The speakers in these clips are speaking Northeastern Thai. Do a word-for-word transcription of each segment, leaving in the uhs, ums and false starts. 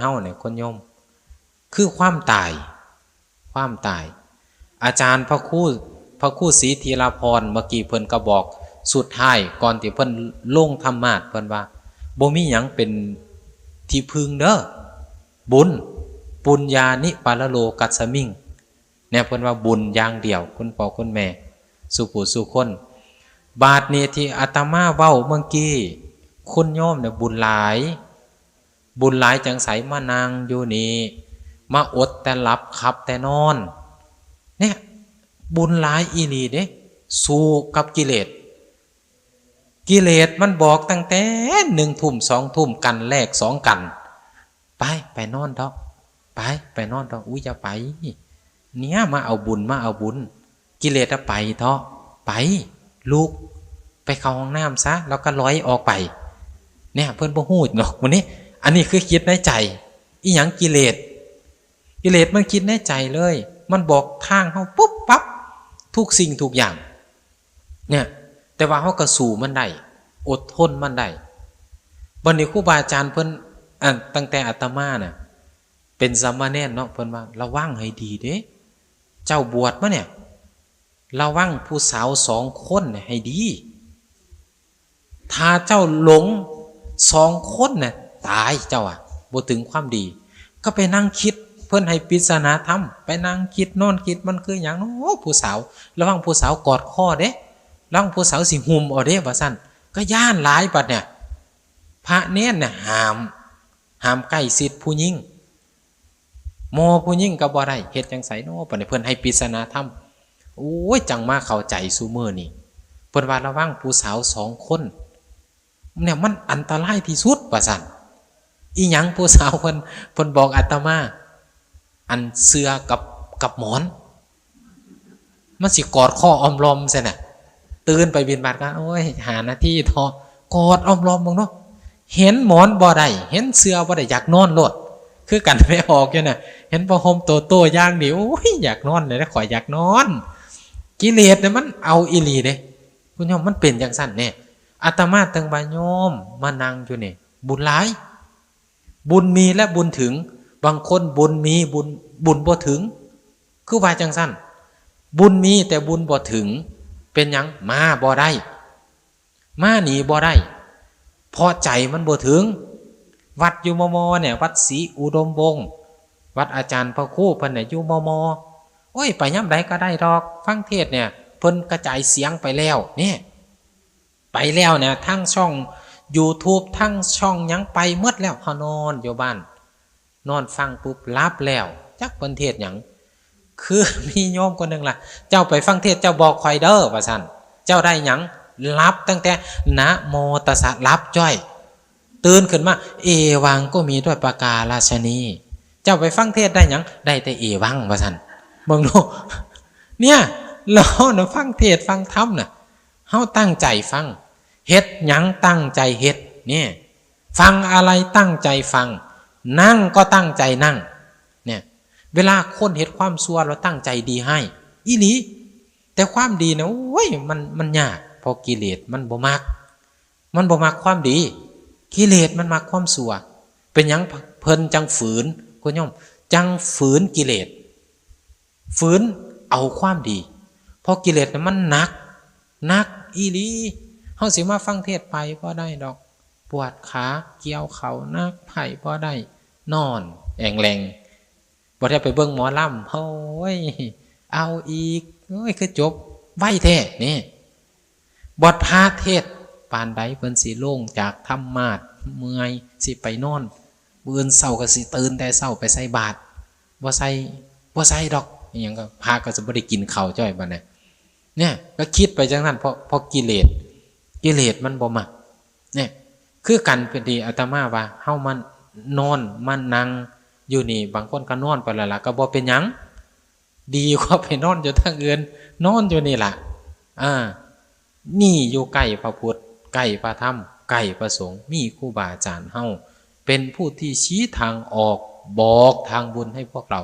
เฮาเนี่ยคนโยม คือความตาย ความตาย อาจารย์พระครู พระครูศรีธีรพร เมื่อกี้เพิ่นก็บอกสุดท้ายก่อนที่เพิ่นลงธรรมาสน์ เพิ่นว่า บ่มีหยังเป็นที่พึ่งเด้อ บุญ ปุญญานิปาลโลกัสสมิง เนี่ยเพิ่นว่าบุญอย่างเดียว คุณพ่อคุณแม่ สู่ผู้สู่คน บาดนี้ที่อาตมาเว้าเมื่อกี้ คุณโยมเนี่ยบุญหลาย บุญหลายจังใสมานั่งอยู่นี่ มาอดแต่หลับขับแต่นอน เนี่ย บุญหลายอีหลีเด้ สู้กับกิเลส กิเลสมันบอกตั้งแต่หนึ่งทุ่มสองทุ่ม กันแรกสองกัน ไป ไปนอนเถาะ ไป ไปนอนเถาะ อุ้ย อย่าไป เนี่ย มาเอาบุญ มาเอาบุญ กิเลสอะไปเถาะ ไป ลุก ไปเข้าห้องน้ำซะ แล้วก็ลอยออกไป เนี่ย เพิ่นบ่ฮู้ดอกมื้อนี้ อันนี้คือคิดในใจ อีหยังกิเลส กิเลสมันคิดในใจเลย มันบอกทางเฮาปุ๊บปั๊บ ทุกสิ่งทุกอย่าง เนี่ย แต่ว่าเฮาก็สู้มันได้ อดทนมันได้ บัดนี้ครูบาอาจารย์เพิ่น อัน ตั้งแต่อาตมาน่ะ เป็นสามเณรเนาะ เพิ่นว่า ระวังให้ดีเด้ เจ้าบวชมาเนี่ย ระวังผู้สาวสองคนน่ะให้ดี ถ้าเจ้าหลงสองคนน่ะ ตายเจ้าอะ บ่ถึงความดี ก็ไปนั่งคิด เพิ่นให้ปริศนาธรรม ไปนั่งคิดนอนคิด มันคือหยังเนาะ ผู้สาว ระวังผู้สาวกอดคอเด้ ระวังผู้สาวสิหุมเอาเด้ ว่าซั่น ก็ย้านหลายบัดเนี่ย พระเณรเนี่ยห้าม ห้ามใกล้ชิดผู้หญิง หมู่ผู้หญิงก็บ่ได้ เฮ็ดจั่งใสเนาะ บัดนี้เพิ่นให้ปริศนาธรรม โอ้ย จั่งมาเข้าใจซุมื้อนี้ เพิ่นว่าระวังผู้สาวสองคน เนี่ยมันอันตรายที่สุด ว่าซั่น อีหยังผู้สาวเพิ่น เพิ่นบอกอาตมา อันเสื่อกับ กับหมอน มันสิกอดคออ้อมล้อมซั่นน่ะ ตื่นไปบิณฑบาตก็ โอ้ย ห้านาทีเถาะ กอดอ้อมล้อมเบิ่งเนาะ เห็นหมอนบ่ได้ เห็นเสื่อบ่ได้ อยากนอนโลด คือกันแม่ออกอยู่น่ะ เห็นผ้าห่มโตโตอย่างดี โอ้ย อยากนอนเลยนะ ข้อยอยากนอน กิเลสเนี่ยมันเอาอีหลีเด้ คุณโยม มันเป็นจั่งซั่นเนี่ย อาตมาเถิงว่าโยมมานั่งอยู่นี่ บุญหลาย บุญมีและบุญถึง บางคนบุญมี บุญ บุญบ่ถึง คือว่าจั่งซั่น บุญมีแต่บุญบ่ถึง เป็นหยัง มาบ่ได้ มานี่บ่ได้ เพราะใจมันบ่ถึง วัดอยู่มอมอเนี่ย วัดศรีอุดมวงศ์ วัดอาจารย์พระครูเพิ่นน่ะอยู่มอมอ โอ้ย ไปยามใดก็ได้ดอก ฟังเทศน์เนี่ย เพิ่นกระจายเสียงไปแล้ว เนี่ย ไปแล้วเนี่ย ทั้งช่องยูทูบ ทั้งช่องหยังไปหมดแล้ว เฮานอนอยู่บ้าน นอนฟังปุ๊บหลับแล้ว จักเพิ่นเทศน์หยัง คือมีโยมคนหนึ่งล่ะ เจ้าไปฟังเทศน์ เจ้าบอกข้อยเด้อ ว่าซั่น เจ้าได้หยัง หลับตั้งแต่นะโมตัสสะ หลับจ้อย ตื่นขึ้นมา เอวังก็มีด้วยประการฉะนี้ เจ้าไปฟังเทศน์ได้หยัง ได้แต่เอวัง ว่าซั่น เบิ่งดู เนี่ย เราน่ะฟังเทศน์ฟังธรรมน่ะ เฮาตั้งใจฟัง เฮ็ดหยังตั้งใจเฮ็ด เนี่ย ฟังอะไรตั้งใจฟัง นั่งก็ตั้งใจนั่ง เนี่ย เวลาคนเฮ็ดความชั่ว เราตั้งใจดีให้ อีหลี แต่ความดีนะ โอ้ย มัน มันยาก เพราะกิเลสมันบ่มัก มันบ่มักความดี กิเลสมันมักความชั่ว เป็นหยังเพิ่นจั่งฝืน คุณโยม จั่งฝืนกิเลส ฝืนเอาความดี เพราะกิเลสน่ะมันหนัก หนักอีหลี เฮาสิมาฟังเทศน์ไปบ่ได้ดอก ปวดขา เกี่ยวเข่าหนัก ไปบ่ได้ นอนแอ่งแหล่ง บ่ได้ไปเบิ่งหมอลำ โอ้ย เอาอีก โอ้ย คือจบไวแท้ นี่ บวชพระเทศน์ปานใด เพิ่นสิลงจากธรรมาสน์ เมื่อย สิไปนอน มื้ออื่นเช้าก็สิตื่นแต่เช้าไปใส่บาตร บ่ใส่ บ่ใส่ดอก อิหยังก็ พระก็สิบ่ได้กินข้าวจ้อยบัดนี้ เนี่ย ก็คิดไปจั่งนั้น เพราะ เพราะกิเลส กิเลสมันบ่มัก เนี่ย คือกันเป็นที่อาตมาว่า เฮามานอน มานั่งอยู่นี่ บางคนก็นอนไปแล้วล่ะ ก็บ่เป็นหยัง ดีกว่าไปนอนอยู่ทางอื่น นอนอยู่นี่ล่ะ อ่า นี่อยู่ใกล้พระพุทธ ใกล้พระธรรม ใกล้พระสงฆ์ มีครูบาอาจารย์เฮา เป็นผู้ที่ชี้ทางออก บอกทางบุญให้พวกเรา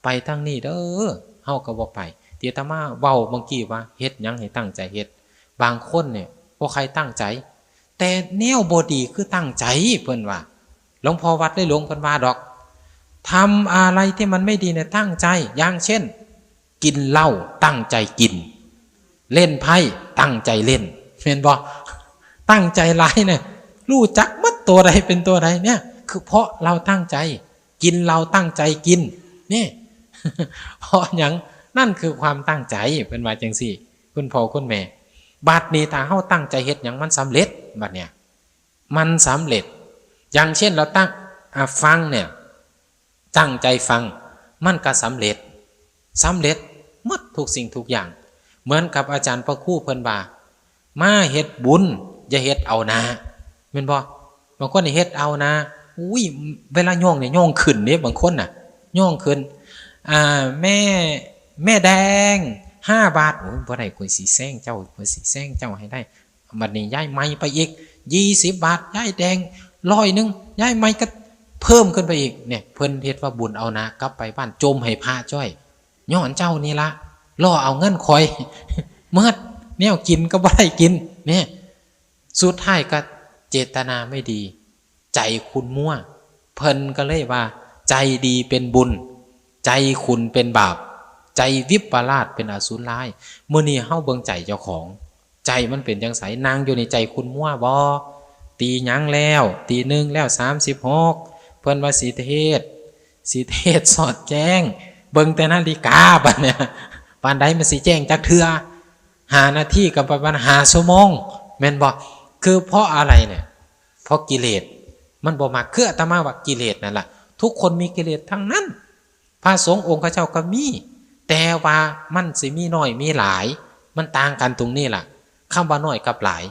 ไปทางนี้เด้อ เฮาก็บ่ไป ที่อาตมาเว้าเมื่อกี้ว่า เฮ็ดหยังให้ตั้งใจเฮ็ด บางคนเนี่ย บ่ใคร่ตั้งใจ แต่แนวบ่ดีคือตั้งใจ เพิ่นว่า หลวงพ่อวัดไร่หลวงเพิ่นว่าดอก ทำอะไรที่มันไม่ดีเนี่ยตั้งใจ อย่างเช่น กินเหล้าตั้งใจกิน เล่นไพ่ตั้งใจเล่น แม่นบ่ ตั้งใจหลายเนี่ย ฮู้จักหมดตัวใดเป็นตัวใดเนี่ย คือเพราะเราตั้งใจ กินเราตั้งใจกิน นี่ เพราะหยัง นั่นคือความตั้งใจ เพิ่นว่าจั่งซี้ คุณพ่อคุณแม่ บัดนี้ถ้าเฮาตั้งใจเฮ็ดหยังมันสำเร็จ บัดเนี่ย มันสำเร็จ อย่างเช่นเราตั้ง อ่า ฟังเนี่ย ตั้งใจฟัง มันก็สำเร็จ สำเร็จหมดทุกสิ่งทุกอย่าง เหมือนกับอาจารย์พระครูเพิ่นว่า มาเฮ็ดบุญ อย่าเฮ็ดเอาหน้า แม่นบ่ บางคนนี่เฮ็ดเอาหน้า อุ้ย เวลาย่องเนี่ยย่องขึ้นเด้ บางคนน่ะ ย่องขึ้น อ่า แม่ แม่แดง ห้าบาท โอ้ย บ่ได้ ข้อยสิแซงเจ้า ข้อยสิแซงเจ้าให้ได้ บัดนี้ยายใหม่ไปอีก ยี่สิบบาท ยายแดง ร้อยหนึ่ง ยายใหม่ก็เพิ่มขึ้นไปอีก เนี่ย เพิ่นเฮ็ดว่าบุญเอาหน้า กลับไปบ้านจ่มให้พระจ้อย ย้อนเจ้านี่ละ ล่อเอาเงินข้อย หมด แนวกินก็บ่ได้กิน เนี่ย สุดท้ายก็เจตนาไม่ดี ใจขุ่นมัว เพิ่นก็เลยว่า ใจดีเป็นบุญ ใจขุ่นเป็นบาป ใจวิปลาสเป็นอสุรร้าย มื้อนี้เฮาเบิ่งใจเจ้าของ ใจมันเป็นจั่งใส นั่งอยู่ในใจขุ่นมัวบ่ ตีหยังแล้ว ตีหนึ่งแล้ว สามสิบหก เพิ่นว่าสิเทศน์ สิเทศน์สอดแจ้ง เบิ่งแต่นาฬิกาบัดเนี่ย ปานใดมันสิแจ้งจักเทื่อ ห้านาทีก็ประมาณห้าชั่วโมง แม่นบ่ คือเพราะอะไรเนี่ย เพราะกิเลส มันบ่มัก คืออาตมาว่ากิเลสนั่นล่ะ ทุกคนมีกิเลสทั้งนั้น พระสงฆ์องค์เขาเจ้าก็มี แต่ว่ามันสิมีน้อยมีหลาย มันต่างกันตรงนี้ล่ะ คำว่าน้อยกับหลาย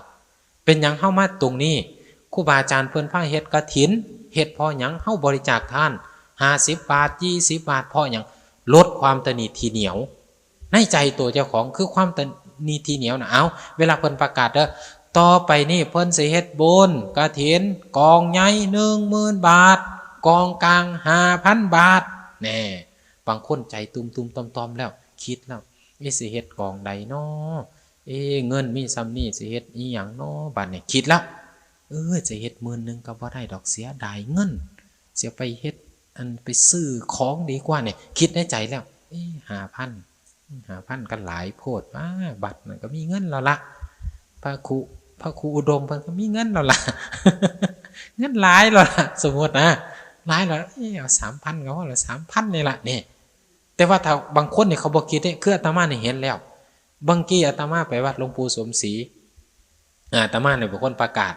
เป็นหยังเฮามาตรงนี้ ครูบาอาจารย์เพิ่นพาเฮ็ดกฐิน เฮ็ดเพราะหยัง เฮาบริจาคทาน ห้าสิบบาท ยี่สิบบาท เพราะหยัง ลดความตนีทีเหนียว ในใจตัวเจ้าของ คือความตนีทีเหนียวน่ะ เอา เวลาเพิ่นประกาศเด้อ ต่อไปนี้เพิ่นสิเฮ็ดบุญกฐิน กองใหญ่หนึ่งหมื่นบาท กองกลางห้าพันบาท แน่ บางคนใจตุ้มๆต่อมๆแล้ว คิดแล้ว เอ๊ะ สิเฮ็ดกองใดน้อ เอ๊ะ เงินมีส่ำนี้ สิเฮ็ดอีหยังน้อ บัดนี้คิดแล้ว เออ สิเฮ็ดหมื่นหนึ่งก็บ่ได้ดอก เสียดายเงิน สิไปเฮ็ด อัน ไปซื้อของดีกว่าเนี่ย คิดในใจแล้ว เอ๊ะ ห้าพัน ห้าพันก็หลายโพด อ้า บัดนั้นก็มีเงินแล้วละ พระครู พระครูอุดมเพิ่นก็มีเงินแล้วละ เงินหลายแล้วละ สมมุตินะ หลายแล้ว เอ๊ะ เอาสามพันก็พอละ สามพันนี่ละ นี่ แต่ว่าถ้าบางคนนี่เขาบ่คิดเด้ คืออาตมานี่เห็นแล้ว บางกี้อาตมาไปวัดหลวงปู่สมศรี อาตมาเนี่ยเป็นคนประกาศ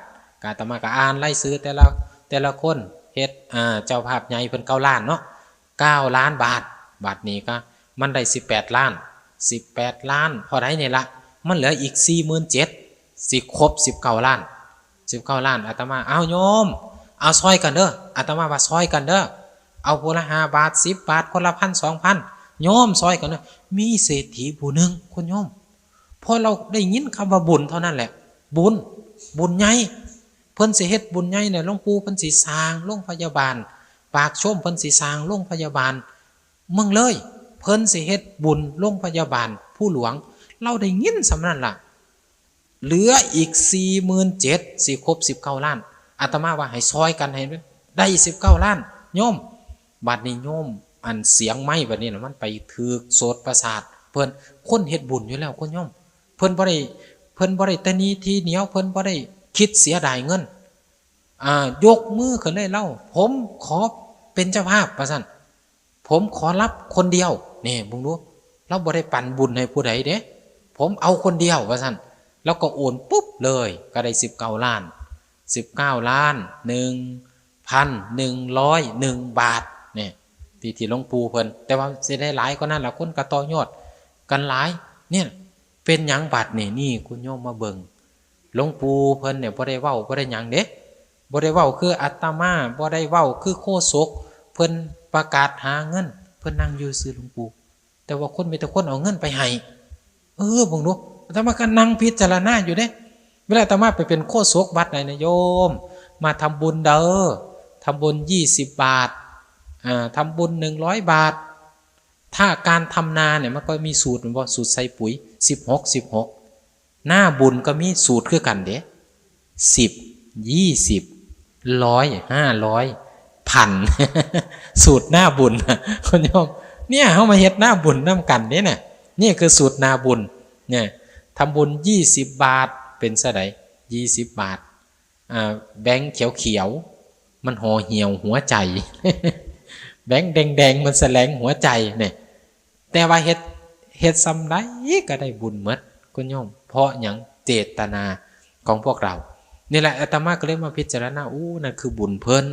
อาตมาก็อ่านรายชื่อแต่ละ แต่ละคน เฮ็ด อ่า เจ้าภาพใหญ่เพิ่นเก้าล้านเนาะ เก้าล้านบาท บัดนี้ก็มันได้สิบแปดล้าน สิบแปดล้าน เท่าใดนี่ละ มันเหลืออีกสี่หมื่นเจ็ด สิครบสิบเก้าล้าน สิบเก้าล้าน อาตมา เอาโยม เอาซอยกันเด้อ อาตมาว่าซอยกันเด้อ เอาผู้ละห้าบาท สิบบาท คนละพัน สองพัน โยมซอยกันเด้อ มีเศรษฐีผู้หนึ่ง คุณโยม พอเราได้ยินคำว่าบุญเท่านั้นแหละ บุญ บุญใหญ่ เพิ่นสิเฮ็ดบุญใหญ่เนี่ย หลวงปู่เพิ่นสิสร้างโรงพยาบาล ปากชมเพิ่นสิสร้างโรงพยาบาล เมืองเลย เพิ่นสิเฮ็ดบุญโรงพยาบาลภูหลวง เราได้ยินส่ำนั้นล่ะ เหลืออีกสี่หมื่นเจ็ด สิครบสิบเก้าล้าน อาตมาว่าให้ซอยกันให้ได้สิบเก้าล้าน โยม บัดนี้โยม อันเสียงไม้บัดนี้น่ะ มันไปถืกโสตประสาทเพิ่น คนเฮ็ดบุญอยู่แล้ว คุณโยม เพิ่นบ่ได้ เพิ่นบ่ได้ตะนีทีเหนียว เพิ่นบ่ได้คิดเสียดายเงิน อ่า ยกมือขึ้นเลย เล่า ผมขอเป็นเจ้าภาพ ว่าซั่น ผมขอรับคนเดียว นี่ เบิ่งดู เราบ่ได้ปันบุญให้ผู้ใดเด้ ผมเอาคนเดียว ว่าซั่น แล้วก็โอนปุ๊บเลย ก็ได้สิบเก้าล้าน สิบเก้าล้าน หนึ่งพันหนึ่งร้อยหนึ่งบาท นี่ ที่ ที่หลวงปู่เพิ่น แต่ว่าสิได้หลายกว่านั้นล่ะ คนก็ต่อยอดกันหลาย เนี่ย เป็นหยังบัดนี่ นี่ คุณโยมมาเบิ่ง หลวงปู่เพิ่นเนี่ยบ่ได้เว้า บ่ได้หยังเด้ บ่ได้เว้าคืออาตมา บ่ได้เว้าคือโฆษก เพิ่นประกาศหาเงิน เพิ่นนั่งอยู่ซื่อหลวงปู่ แต่ว่าคนมีแต่คนเอาเงินไปให้ เออ เบิ่งดู อาตมาก็นั่งพิจารณาอยู่เด้ เวลาอาตมาไปเป็นโฆษกวัดใดนะโยม มาทำบุญเด้อ ทำบุญยี่สิบบาท อ่า ทำบุญหนึ่งร้อยบาท ถ้าการทำนาเนี่ยมันก็มีสูตร แม่นบ่ สูตรใส่ปุ๋ย สิบหก สิบหก หน้าบุญก็มีสูตรคือกันเด้ สิบ ยี่สิบ ร้อย ห้าร้อย พัน สูตรหน้าบุญ คุณโยม เนี่ยเฮามาเฮ็ดหน้าบุญนำกันนี่น่ะ นี่คือสูตรหน้าบุญ เนี่ย ทำบุญยี่สิบบาท เป็นซะใด๋ ยี่สิบบาท อ่า แบงค์เขียวๆ มันห่อเหี่ยวหัวใจ แบงค์แดงๆ มันแสลงหัวใจเนี่ย แต่ว่าเฮ็ด เฮ็ดส่ำใด๋ก็ได้บุญหมด คุณโยม เพราะหยัง เจตนาของพวกเรา นี่แหละ อาตมาก็เลยมาพิจารณา อู้ นั่นคือบุญเพิ่น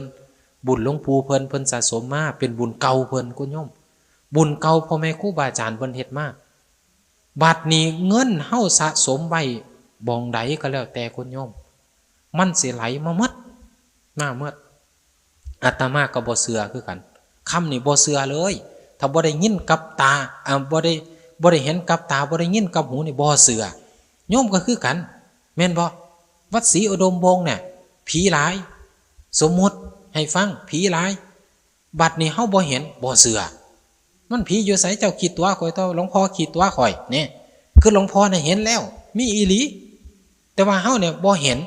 บุญหลวงปู่เพิ่น เพิ่นสะสมมา เป็นบุญเก่าเพิ่น คุณโยม บุญเก่าพ่อแม่ครูบาอาจารย์เพิ่นเฮ็ดมา บัดนี้เงินเฮาสะสมไว้บ่องใดก็แล้วแต่ คุณโยม มันสิไหลมาหมด มาหมด อาตมาก็บ่เชื่อคือกัน คำนี้บ่เชื่อเลย ถ้าบ่ได้ยินกับตา อ่า บ่ได้ บ่ได้เห็นกับตา บ่ได้ยินกับหูนี่บ่เชื่อ โยมก็คือกัน แม่นบ่ วัดศรีอุดมวงศ์เนี่ย ผีหลาย สมมุติให้ฟัง ผีหลาย บัดนี้เฮาบ่เห็น บ่เชื่อ มันผีอยู่ไส เจ้าขี้ตั๋วข้อย แต่หลวงพ่อขี้ตั๋วข้อย นี่ คือหลวงพ่อน่ะเห็นแล้ว มีอีหลี แต่ว่าเฮาเนี่ยบ่เห็น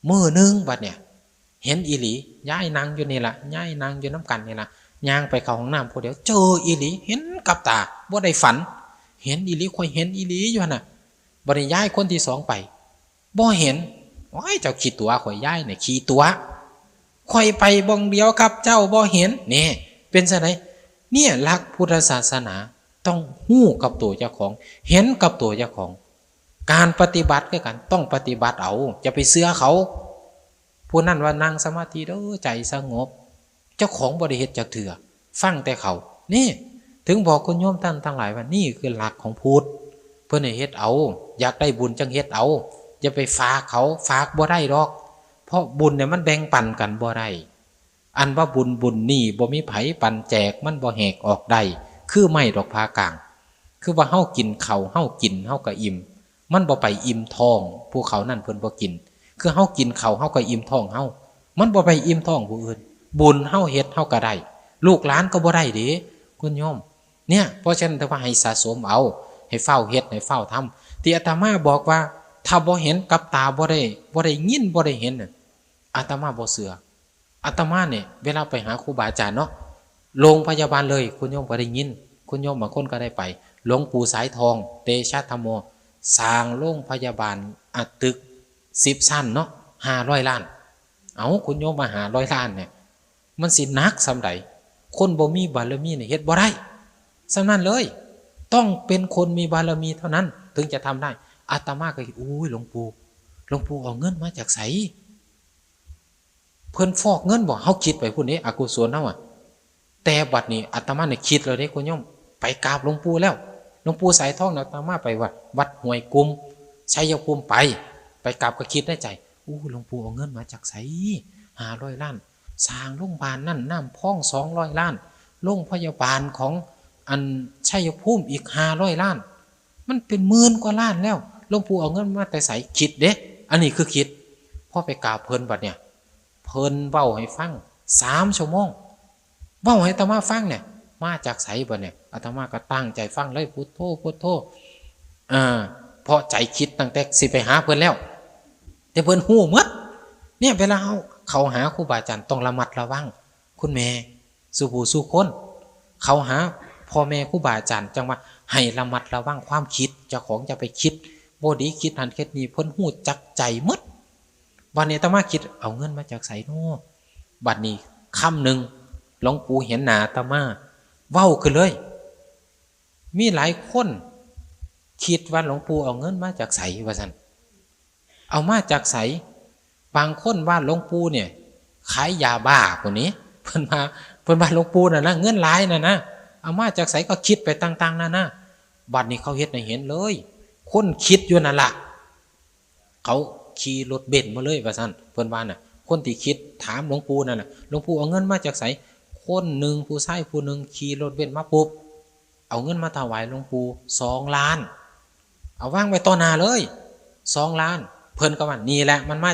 มื้อหนึ่งบัดเนี่ย เห็นอีหลี ยายนั่งอยู่นี่ล่ะ ยายนั่งอยู่นำกันนี่ล่ะ ย่างไปเข้าห้องน้ำผู้เดียว เจออีหลี เห็นกับตา บ่ได้ฝัน เห็นอีหลี ข้อยเห็นอีหลีอยู่หั่นน่ะ บัดนี้ยายคนที่สองไป บ่เห็น โอ้ย เจ้าขี้ตั๋วข้อย ยายเนี่ยขี้ตั๋ว ข้อยไปบ่องเดียวกับเจ้า บ่เห็น นี่ เป็นจั่งใด๋ เนี่ย หลักพุทธศาสนา ต้องฮู้กับตัวเจ้าของ เห็นกับตัวเจ้าของ การปฏิบัติคือกัน ต้องปฏิบัติเอา อย่าไปเชื่อเขา ผู้นั้นว่านั่งสมาธิเด้อ ใจสงบ เจ้าของบ่ได้เฮ็ดจักเทื่อ ฟังแต่เขา นี่ ถึงบอกคุณโยมท่านทั้งหลายว่า นี่คือหลักของพุทธ เพิ่นให้เฮ็ดเอา อยากได้บุญจั่งเฮ็ดเอา อย่าไปฝากเขา ฝากบ่ได้ดอก เพราะบุญเนี่ยมันแบ่งปันกันบ่ได้ อันว่าบุญ บุญนี่บ่มีไผปันแจก มันบ่แหกออกได้ คือไม้ดอกผากลาง คือว่าเฮากินข้าว เฮากิน เฮาก็อิ่ม มันบ่ไปอิ่มท้องผู้เขานั่น เพิ่นบ่กิน คือเฮากินข้าว เฮาก็อิ่มท้องเฮา มันบ่ไปอิ่มท้องผู้อื่น บุญเฮาเฮ็ด เฮาก็ได้ ลูกหลานก็บ่ได้เด้ คุณโยม เนี่ย เพราะฉะนั้นถือว่าให้สะสมเอา ให้ฟ้าวเฮ็ด ให้ฟ้าวทำ ที่อาตมาบอกว่า ถ้าบ่เห็นกับตา บ่ได้ บ่ได้ยิน บ่ได้เห็นน่ะ อาตมาบ่เชื่อ อาตมาเนี่ย เวลาไปหาครูบาอาจารย์เนาะ โรงพยาบาลเลย คุณโยมก็ได้ยิน คุณโยมบางคนก็ได้ไป หลวงปู่สายทอง เตชะธัมโม สร้างโรงพยาบาล อ่ะ ตึกสิบชั้นเนาะ ห้าร้อยล้าน เอ้า คุณโยมว่าห้าร้อยล้านเนี่ย มันสิหนักส่ำใด๋ คนบ่มีบารมีเนี่ยเฮ็ดบ่ได้ ส่ำนั้นเลย ต้องเป็นคนมีบารมีเท่านั้น ถึงจะทำได้ อาตมาก็คิด โอ้ย หลวงปู่ หลวงปู่เอาเงินมาจากไส เพิ่นฟอกเงินบ่ เฮาคิดไปพุ้นเด้ อกุศลเฮาอะ แต่บัดนี้อาตมาเนี่ยคิดแล้วเด้ คุณโยม ไปกราบหลวงปู่แล้ว หลวงปู่สายทองเนี่ย อาตมาไปวัด วัดห้วยกุม ชัยภูมิไป ไปกราบก็คิดในใจ อู้ หลวงปู่เอาเงินมาจากไส ห้าร้อยล้าน สร้างโรงพยาบาลนั่นน้ำพอง สองร้อยล้าน โรงพยาบาลของอันชัยภูมิอีก ห้าร้อยล้าน มันเป็นหมื่นกว่าล้านแล้ว หลวงปู่เอาเงินมาแต่ไส คิดเด้ อันนี้คือคิด พอไปกราบเพิ่นบัดเนี่ย เพิ่นเว้าให้ฟังสามชั่วโมง เว้าให้อาตมาฟังเนี่ย มาจากไสบัดเนี่ย อาตมาก็ตั้งใจฟังเลย พุทโธ พุทโธ อ่า เพราะใจคิดตั้งแต่สิไปหาเพิ่นแล้ว แต่เพิ่นฮู้หมด เนี่ย เวลาเฮาเข้าหาครูบาอาจารย์ต้องระมัดระวัง คุณแม่ สู่ผู้สู่คน เข้าหาพ่อแม่ครูบาอาจารย์จั่งว่าให้ระมัดระวังความคิดเจ้าของ อย่าไปคิดบ่ดี คิดหั้นคิดนี่ เพิ่นฮู้จักใจหมด บัดนี้อาตมาคิด เอาเงินมาจากไสน้อ บัดนี้ค่ำหนึ่ง หลวงปู่เห็นหน้าอาตมา เว้าขึ้นเลย มีหลายคนคิดว่าหลวงปู่เอาเงินมาจากไส ว่าซั่น เอามาจากไส บางคนว่าหลวงปู่เนี่ย ขายยาบ้าพุ้นนี้ เพิ่นว่า เพิ่นว่าหลวงปู่น่ะนะ เงินหลายน่ะนะ เอามาจากไส ก็คิดไปต่างๆนานา บัดนี้เขาเฮ็ดให้เห็นเลย คนคิดอยู่นั่นล่ะ เขาขี่รถเบนซ์มาเลย ว่าซั่น เพิ่นว่าน่ะ คนที่คิดถามหลวงปู่นั่นน่ะ หลวงปู่เอาเงินมาจากไส คนหนึ่ง ผู้ชายผู้หนึ่งขี่รถเบนซ์มาปุ๊บ เอาเงินมาถวายหลวงปู่ สองล้าน เอาวางไว้ต่อหน้าเลย สองล้าน เพิ่นก็ว่า นี่แหละ มันมา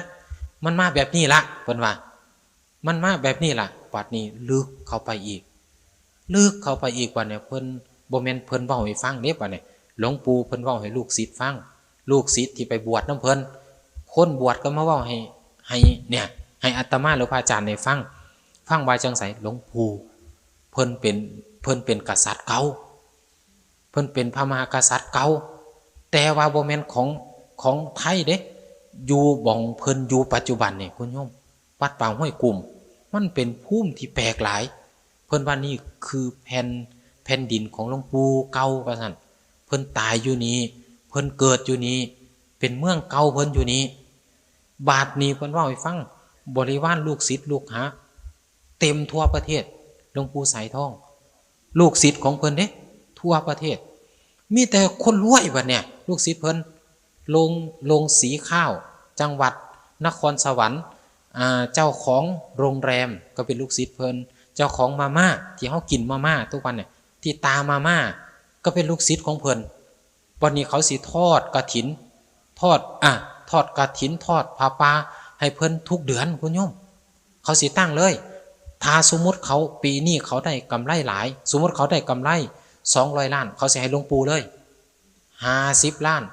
มันมาแบบนี้ละ เพิ่นว่า มันมาแบบนี้ล่ะ บัดนี้ลึกเข้าไปอีก ลึกเข้าไปอีก บัดเนี่ยเพิ่น บ่แม่นเพิ่นเว้าให้ฟังเด้ บัดเนี่ย หลวงปู่เพิ่นเว้าให้ลูกศิษย์ฟัง ลูกศิษย์ที่ไปบวชนำเพิ่น คนบวชก็มาเว้าให้ ให้ เนี่ย ให้อาตมาหรือพระอาจารย์ได้ฟัง ฟังว่าจั่งใส หลวงปู่ เพิ่นเป็น เพิ่นเป็นกษัตริย์เก่า เพิ่นเป็นพระมหากษัตริย์เก่า แต่ว่าบ่แม่นของ ของไทยเด้ อยู่บ่องเพิ่นอยู่ปัจจุบันนี่คุณโยม วัดป่าห้วยกุม มันเป็นภูมิที่แปลกหลาย เพิ่นว่านี่คือแผ่น แผ่นดินของหลวงปู่เก่าว่าซั่น เพิ่นตายอยู่นี่ เพิ่นเกิดอยู่นี่ เป็นเมืองเก่าเพิ่นอยู่นี่ บาดนี้เพิ่นเว้าให้ฟัง บริวารลูกศิษย์ลูกหา เต็มทั่วประเทศ หลวงปู่สายทอง ลูกศิษย์ของเพิ่นเด้ ทั่วประเทศ มีแต่คนรวยบัดเนี่ย ลูกศิษย์เพิ่น ลง ลงสีข้าว จังหวัดนครสวรรค์ อ่า เจ้าของโรงแรมก็เป็นลูกศิษย์เพิ่น เจ้าของมาม่าที่เฮากินมาม่าทุกวันเนี่ย ที่ตามาม่า ก็เป็นลูกศิษย์ของเพิ่น บัดนี้เขาสิทอดกฐิน ทอด อ่ะ ทอดกฐิน ทอดผ้าป่าให้เพิ่นทุกเดือนคุณโยม เขาสิตั้งเลย ถ้าสมมุติเขาปีนี้เขาได้กำไรหลาย สมมุติเขาได้กำไรสองร้อยล้าน เขาสิให้หลวงปู่เลย ห้าสิบล้าน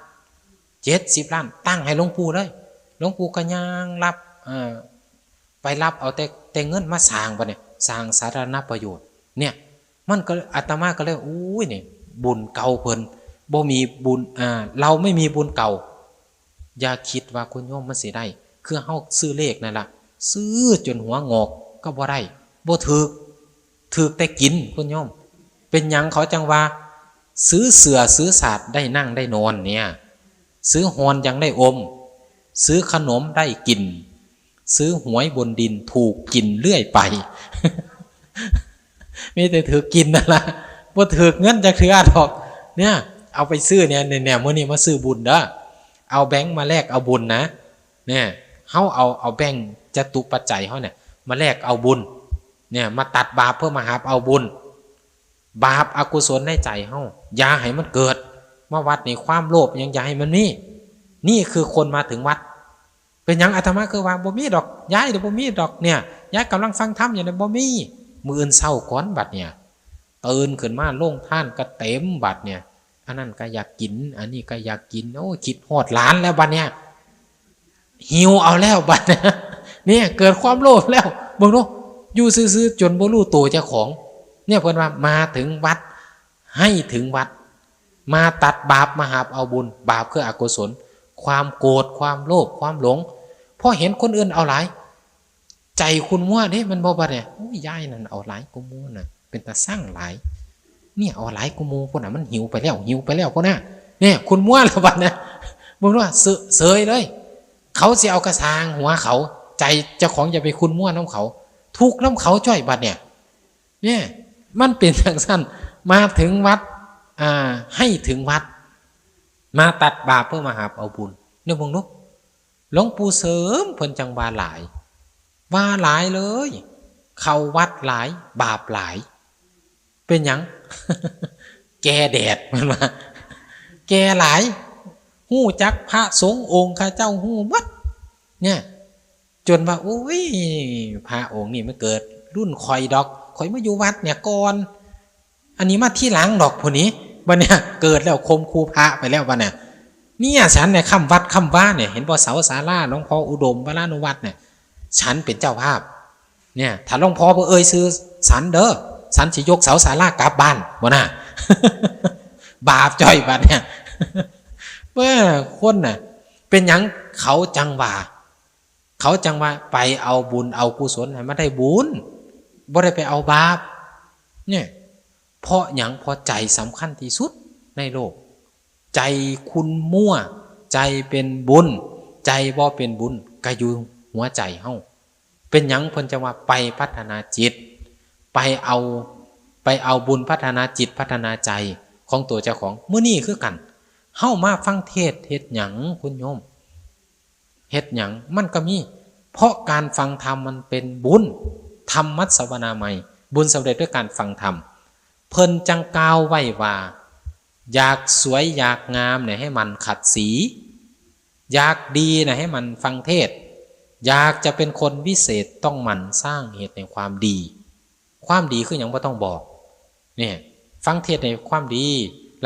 เจ็ดสิบล้าน ตั้งให้หลวงปู่เลย หลวงปู่ก็ย่างรับ เอ่อ ไปรับเอาแต่ แต่เงินมาสร้างบัดเนี่ย สร้างสาธารณประโยชน์ เนี่ย มันก็ อาตมาก็เลย อุ้ย นี่ บุญเก่าเพิ่น บ่มีบุญ อ่า เราไม่มีบุญเก่า อย่าคิดว่าคุณโยมมันสิได้ คือเฮาซื้อเลขนั่นล่ะ ซื้อจนหัวงอกก็บ่ได้ บ่ถืก ถืกแต่กินคุณโยม เป็นหยังเขาจั่งว่า ซื้อเสื่อซื้อสาดได้นั่งได้นอนเนี่ย ซื้อฮอนยังได้อม ซื้อขนมได้กิน ซื้อหวยบนดินถูกกินเรื่อยไป มีแต่ถืกกินนั่นล่ะ บ่ถืกเงินจักเทื่อดอก เนี่ย เอาไปซื้อเนี่ย เนี่ย เนี่ย มื้อนี้มาซื้อบุญเด้อ เอาแบงค์มาแลกเอาบุญนะ เนี่ย เฮาเอา เอาแบงค์จตุปัจจัยเฮาเนี่ย มาแลกเอาบุญ เนี่ย มาตัดบาปเพื่อมาหาบเอาบุญ บาปอกุศลในใจเฮา อย่าให้มันเกิด มาวัดนี่ความโลภยังอย่าให้มันมี นี่คือคนมาถึงวัด เป็นหยังอาตมาคือว่าบ่มีดอก ยายเดี๋ยวบ่มีดอกเนี่ย ยายกำลังฟังธรรมอยู่เนี่ย บ่มี มื้ออื่นเช้าก่อนบัดเนี่ย ตื่นขึ้นมาโรงทานก็เต็มบัดเนี่ย อันนั้นก็อยากกิน อันนี้ก็อยากกิน โอ้ย คิดฮอดหลานแล้วบัดเนี่ย หิวเอาแล้วบัดเนี่ย เนี่ย เกิดความโลภแล้ว เบิ่งดู อยู่ซื่อๆ จนบ่รู้ตัวเจ้าของ เนี่ย เพิ่นว่ามาถึงวัด ให้ถึงวัด มาตัดบาป มาหาบเอาบุญ บาปคืออกุศล ความโกรธ ความโลภ ความหลง พอเห็นคนอื่นเอาหลาย ใจขุ่นมัวเด้ มันบ่ บัดเนี่ย โอ้ย ยายนั่นเอาหลายกว่าหมู่น่ะ เป็นตาซังหลาย เนี่ย เอาหลายกว่าหมู่พุ้นน่ะ มันหิวไปแล้ว หิวไปแล้วพุ้นน่ะ เนี่ย ขุ่นมัวแล้วบัดเนี่ย เบิ่งดูว่า เสย เสยเลย เขาสิเอากระซ่างหัวเขา ใจเจ้าของอย่าไปขุ่นมัวนำเขา ทุกข์นำเขาจ้อยบัดเนี่ย เนี่ย มันเป็นจั่งซั้น มาถึงวัด อ่า ให้ถึงวัด มาตัดบาปเพื่อมาหาบเอาบุญ เนี่ยเบิ่งดู หลวงปู่เสริมเพิ่นจั่งว่าหลาย ว่าหลายเลย เข้าวัดหลาย บาปหลาย เป็นหยัง แก่แดด เพิ่นว่า แก่หลาย ฮู้จักพระสงฆ์องค์ข้าเจ้าฮู้หมด เนี่ย จนว่า โอ้ย พระองค์นี่มันเกิดรุ่นข่อยดอก ข่อยมาอยู่วัดเนี่ยก่อน อันนี้มาทีหลังดอกพุ้นนี้ บัดเนี่ย เกิดแล้วข่มขู่พระไปแล้วบัดเนี่ย เนี่ย ฉันเนี่ยค่ำวัดค่ำวาเนี่ย เห็นบ่ เสาศาลาหลวงพ่ออุดมวรานุวัฒน์เนี่ย ฉันเป็นเจ้าภาพ เนี่ย ถ้าหลวงพ่อบ่เอ่ยชื่อฉันเด้อ ฉันสิยกเสาศาลากลับบ้าน บ่น่ะ บาปจ้อยบัดเนี่ย เมื่อคนน่ะ เป็นหยังเขาจั่งว่า เขาจั่งว่าไปเอาบุญเอากุศลให้มันได้บุญ บ่ได้ไปเอาบาป เนี่ย เพราะหยัง เพราะใจสำคัญที่สุดในโลก ใจขุ่นมัว ใจเป็นบุญ ใจบ่เป็นบุญ ก็อยู่หัวใจเฮา เป็นหยังเพิ่นจั่งว่าไปพัฒนาจิต ไปเอา ไปเอาบุญพัฒนาจิตพัฒนาใจของตัวเจ้าของ มื้อนี้คือกัน เฮามาฟังเทศน์เฮ็ดหยังคุณโยม เฮ็ดหยัง มันก็มี เพราะการฟังธรรมมันเป็นบุญ ธรรมสวนามัย บุญสำเร็จด้วยการฟังธรรม เพิ่นจั่งกล่าวไว้ว่า อยากสวยอยากงามเนี่ยให้หมั่นขัดสี อยากดีเนี่ยให้หมั่นฟังเทศน์ อยากจะเป็นคนวิเศษต้องหมั่นสร้างเหตุแห่งความดี ความดีคือหยังบ่ต้องบอก เนี่ย ฟังเทศน์ในความดี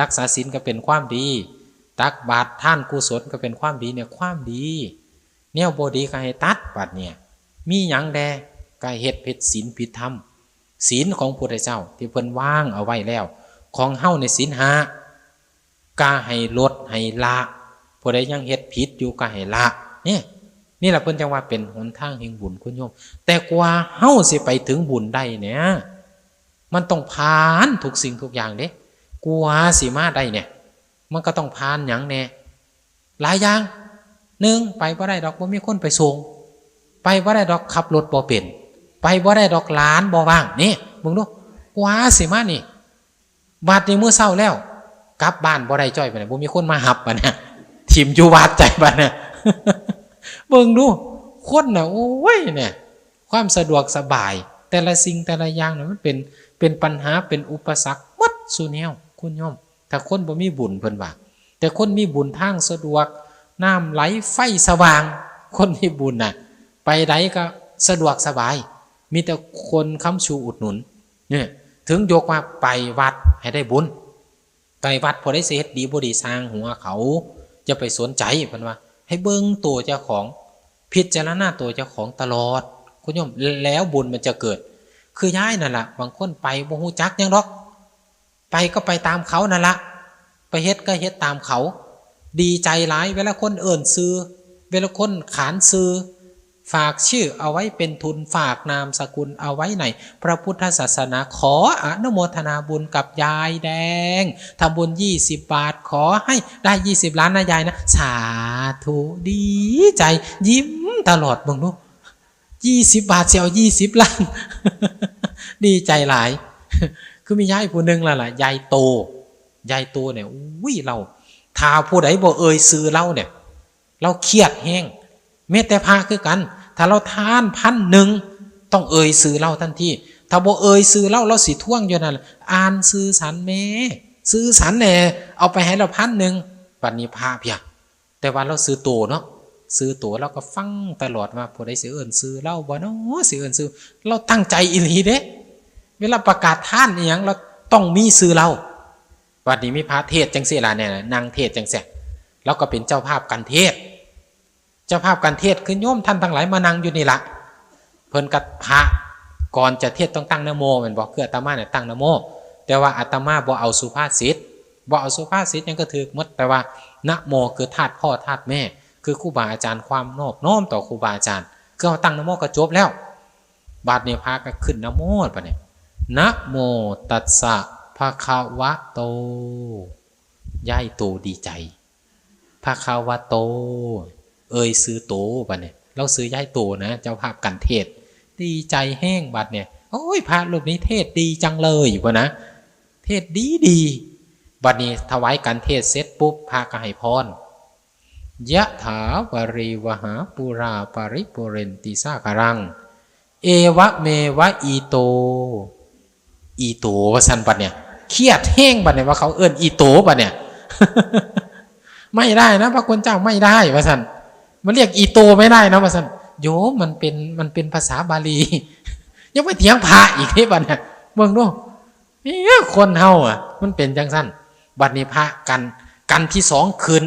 รักษาศีลก็เป็นความดี ตักบาตรทานกุศลก็เป็นความดีเนี่ย ความดี แนวบ่ดีก็ให้ตัด บัดเนี่ย มีหยังแด่ กาเฮ็ดผิดศีลผิดธรรม ศีลของพุทธเจ้าที่เพิ่นวางเอาไว้แล้ว ของเฮาในศีลห้า กาให้ลดให้ละ ผู้ใดยังเฮ็ดผิดอยู่กาให้ละ นี่ นี่แหละเพิ่นจังว่าเป็นหนทางแห่งบุญคุณโยม แต่กว่าเฮาสิไปถึงบุญได้เนี่ย มันต้องผ่านทุกสิ่งทุกอย่างเด้ กว่าสิมาได้เนี่ย มันก็ต้องผ่านหยังแน่ หลายอย่าง หนึ่ง ไปบ่ได้ดอก บ่มีคนไปส่ง ไปบ่ได้ดอก ขับรถบ่เป็น ไปบ่ได้ดอก หลานบ่ว่าง นี่ เบิ่งดู กว่าสิมานี่ บัดนี้มื้อเช้าแล้ว กลับบ้านบ่ได้จ้อยปานใด บ่มีคนมาฮับปานใด ถิ่มอยู่วัดจ้อยปานใด เบิ่งดู คนน่ะ โอ้ย เนี่ย ความสะดวกสบาย แต่ละสิ่งแต่ละอย่างน่ะ มันเป็น เป็นปัญหา เป็นอุปสรรคหมดซุแนว คุณโยม ถ้าคนบ่มีบุญเพิ่นว่า แต่คนมีบุญทางสะดวก น้ำไหลไฟสว่าง คนมีบุญน่ะ ไปใดก็สะดวกสบาย มีแต่คนค้ำชูอุดหนุน เนี่ย ถึงยกว่าไปวัดให้ได้บุญ ไปวัดผู้ใดสิเฮ็ดดีบ่ดีซ่างหัวเขา จะไปสนใจ เพิ่นว่า ให้เบิ่งตัวเจ้าของ พิจารณาตัวเจ้าของตลอด คุณโยม แล้วบุญมันจะเกิด คือยายนั่นล่ะ บางคนไปบ่ฮู้จักหยังดอก ไปก็ไปตามเขานั่นละ ไปเฮ็ดก็เฮ็ดตามเขา ดีใจหลาย เวลาคนเอิ้นชื่อ เวลาคนขานชื่อ ฝากชื่อเอาไว้เป็นทุน ฝากนามสกุลเอาไว้ในพระพุทธศาสนา ขออนุโมทนาบุญกับยายแดง ทำบุญยี่สิบบาท ขอให้ได้ยี่สิบล้านนะยายนะ สาธุ ดีใจ ยิ้มตลอด เบิ่งดู ยี่สิบบาทสิเอายี่สิบล้าน ดีใจหลาย คือมียายผู้หนึ่งแล้วล่ะ ยายโต ยายโตเนี่ย อุ้ย เรา ถ้าผู้ใดบ่เอ่ยชื่อเราเนี่ย เราเครียดแฮง แม้แต่พระคือกัน ถ้าเราทานพันหนึ่ง ต้องเอ่ยชื่อเราทันที ถ้าบ่เอ่ยชื่อเรา เราสิทวงอยู่นั่นล่ะ อ่านชื่อฉันแม่ ชื่อฉันแหน่ เอาไปให้เราพันหนึ่ง บัดนี้พระเพียง แต่ว่าเราชื่อโตเนาะ ชื่อโต เราก็ฟังตลอดว่าผู้ใดสิเอิ้นชื่อเราบ่เนาะ สิเอิ้นชื่อ เราตั้งใจอีหลีเด้ เวลาประกาศทานอีหยัง เราต้องมีชื่อเรา บัดนี้มีพระเทศน์จังซี่ล่ะเนี่ย นั่งเทศน์จังซี่ เราก็เป็นเจ้าภาพกันเทศน์ เจ้าภาพกันเทศน์คือโยมท่านทั้งหลายมานั่งอยู่นี่ล่ะ เพิ่นกับพระ ก่อนจะเทศน์ต้องตั้งนะโมแม่นบ่ คืออาตมาเนี่ยตั้งนะโม แต่ว่าอาตมาบ่เอาสุภาษิต บ่เอาสุภาษิตหยังก็ถืกหมด แต่ว่านะโมคือธาตุพ่อธาตุแม่ คือครูบาอาจารย์ ความนอบน้อมต่อครูบาอาจารย์ คือเฮาตั้งนะโมก็จบแล้ว บัดนี้พระก็ขึ้นนะโม บัดนี้ นะโมตัสสะภะคะวะโต ยายโตดีใจ ภะคะวะโต เอ่ยชื่อโต บัดนี้ เราชื่อยายโตนะ เจ้าภาพกันเทศน์ ดีใจแฮงบัดเนี่ย โอ้ย พระรูปนี้เทศน์ดีจังเลย อยู่บ่นะ เทศน์ดีดี บัดนี้ถวายกันเทศน์เสร็จปุ๊บ พระก็ให้พร ยะถาวาริวหาปูราปริปูเรนติสาคารัง เอวะเมวะอีโต อีโต ว่าซั่นบัดเนี่ย เครียดแฮงบัดเนี่ย ว่าเขาเอิ้นอีโตบัดเนี่ย ไม่ได้นะ พระคุณเจ้า ไม่ได้ ว่าซั่น มันเรียกอีโตไม่ได้นะ ว่าซั่น โยม มันเป็น มันเป็นภาษาบาลี ยังไปเถียงพระอีกเด้บัดเนี่ย เบิ่งดู เนี่ย คนเฮาอะ มันเป็นจังซั่น บัดนี้พระกัน กันที่สองขึ้น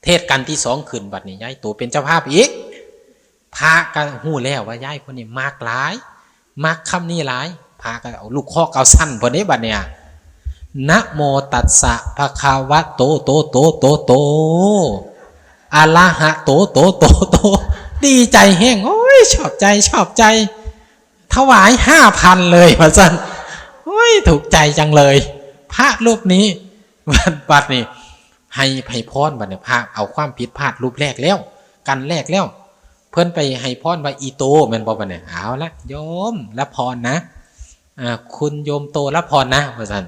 เทศน์กันที่สองขึ้น บัดนี้ยายโตเป็นเจ้าภาพอีก พระก็ฮู้แล้วว่ายายคนนี้มักหลาย มักคำนี้หลาย พระก็เอาลูกคอกเอาสั้นเพิ่นเด้บัดเนี่ย นะโมตัสสะภะคะวะโต โต โต โต โต อะระหะโต โต โต โต ดีใจแฮง โอ้ย ชอบใจ ชอบใจ ถวายห้าพันเลย ว่าซั่น โอ้ย ถูกใจจังเลย พระรูปนี้ บัด บัดนี้ ให้ ให้พร บัดนี้ พระเอาความผิดพลาดรูปแรกแล้ว กันแรกแล้ว เพิ่นไปให้พรว่าอีโต แม่นบ่ บัดนี้ เอาละ โยมรับพรนะ อ่า คุณโยมโตรับพรนะ ว่าซั่น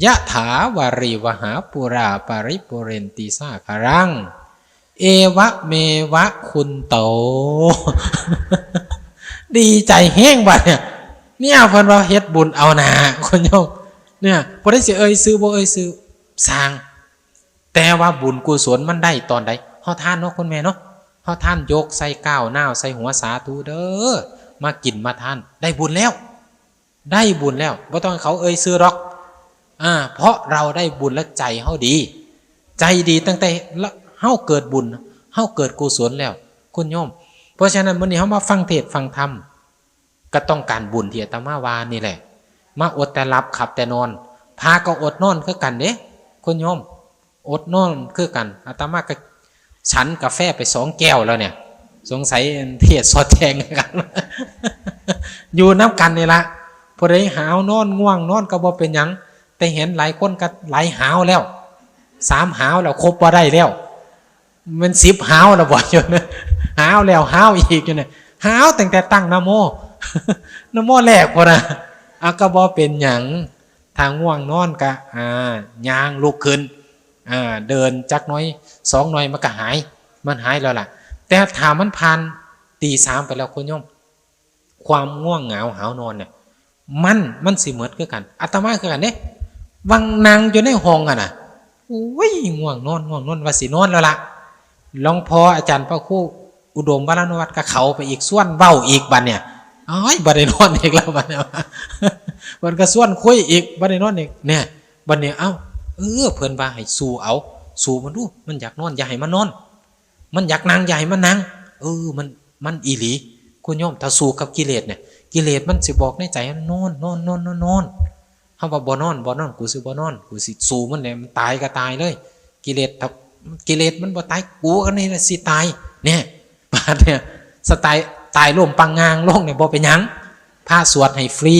ยะถาวาริวหาปูราปริปูเรนติสาคารัง เอวะเมวะคุณโต ดีใจแฮงบัดเนี่ย เนี่ย เพิ่นว่าเฮ็ดบุญเอาหน้า คุณโยม เนี่ย บ่ได้สิเอ่ยชื่อบ่เอ่ยชื่อ ซ่าง แต่ว่าบุญกุศลมันได้ตอนใด เฮาทานเนาะคุณแม่เนาะ เฮาทานยกใส่ก้าวน้าวใส่หัวสาธุเด้อ มากินมาทาน ได้บุญแล้ว ได้บุญแล้ว บ่ต้องให้เขาเอ่ยชื่อดอก อ่า เพราะเราได้บุญและใจเฮาดี ใจดีตั้งแต่เฮาเกิดบุญ เฮาเกิดกุศลแล้ว คุณโยม เพราะฉะนั้นมื้อนี้เฮามาฟังเทศน์ฟังธรรม ก็ต้องการบุญที่อาตมาว่านี่แหละ มาอดแต่หลับขับแต่นอน พระก็อดนอนคือกันเด้ คุณโยม อดนอนคือกัน อาตมาก็ฉันกาแฟไปสองแก้วแล้วเนี่ย สงสัยเทศน์สอดแจ้งกัน อยู่นำกันนี่ละ ผู้ใดหาวนอนง่วงนอนก็บ่เป็นหยัง แต่เห็นหลายคนก็หลายหาวแล้ว สามหาวแล้ว คบบ่ได้แล้ว มันสิบหาวแล้วบ่ อยู่นะ หาวแล้วหาวอีกอยู่นะ หาวตั้งแต่ตั้งนะโม นะโมแรกพุ้นนะ อ่ะ ก็บ่เป็นหยัง ถ้าง่วงนอนก็ อ่า ย่างลุกขึ้น อ่า เดินจักหน่อยสองหน่อยมันก็หาย มันหายแล้วล่ะ แต่ถ้ามันผ่านตีสามไปแล้วคุณโยม ความง่วงเหงาหาวนอนเนี่ย มัน มันสิหมดคือกัน อาตมาคือกันเด้ วังนั่งอยู่ในห้องอะนะ โอ้ย ง่วงนอน ง่วงนอน ว่าสินอนแล้วล่ะ หลวงพ่ออาจารย์พระครูอุดมวรนุวัฒน์ก็เข้าไปอีก ชวนเว้าอีกบัดเนี่ย โอ้ย บ่ได้นอนอีกแล้วบัดเนี่ย มันก็ชวนคุยอีก บ่ได้นอนอีก เนี่ย บัดเนี่ย เอ้า เออ เพิ่นว่าให้สู้เอา สู้มันดู มันอยากนอน อย่าให้มันนอน มันอยากนั่ง อย่าให้มันนั่ง เออ มัน มันอีหลี คุณโยม ถ้าสู้กับกิเลสเนี่ย กิเลสมันสิบอกในใจ นอน นอน นอน นอน นอน เฮาว่า บ่นอน บ่นอน กูสิบ่นอน กูสิสู้มันเนี่ย มันตายก็ตายเลย กิเลส ถ้ากิเลสมันบ่ตาย กูอันนี้น่ะสิตาย เนี่ย บาดเนี่ย สไตล์ตายล้มปังงางลงเนี่ย บ่เป็นหยัง พระสวดให้ฟรี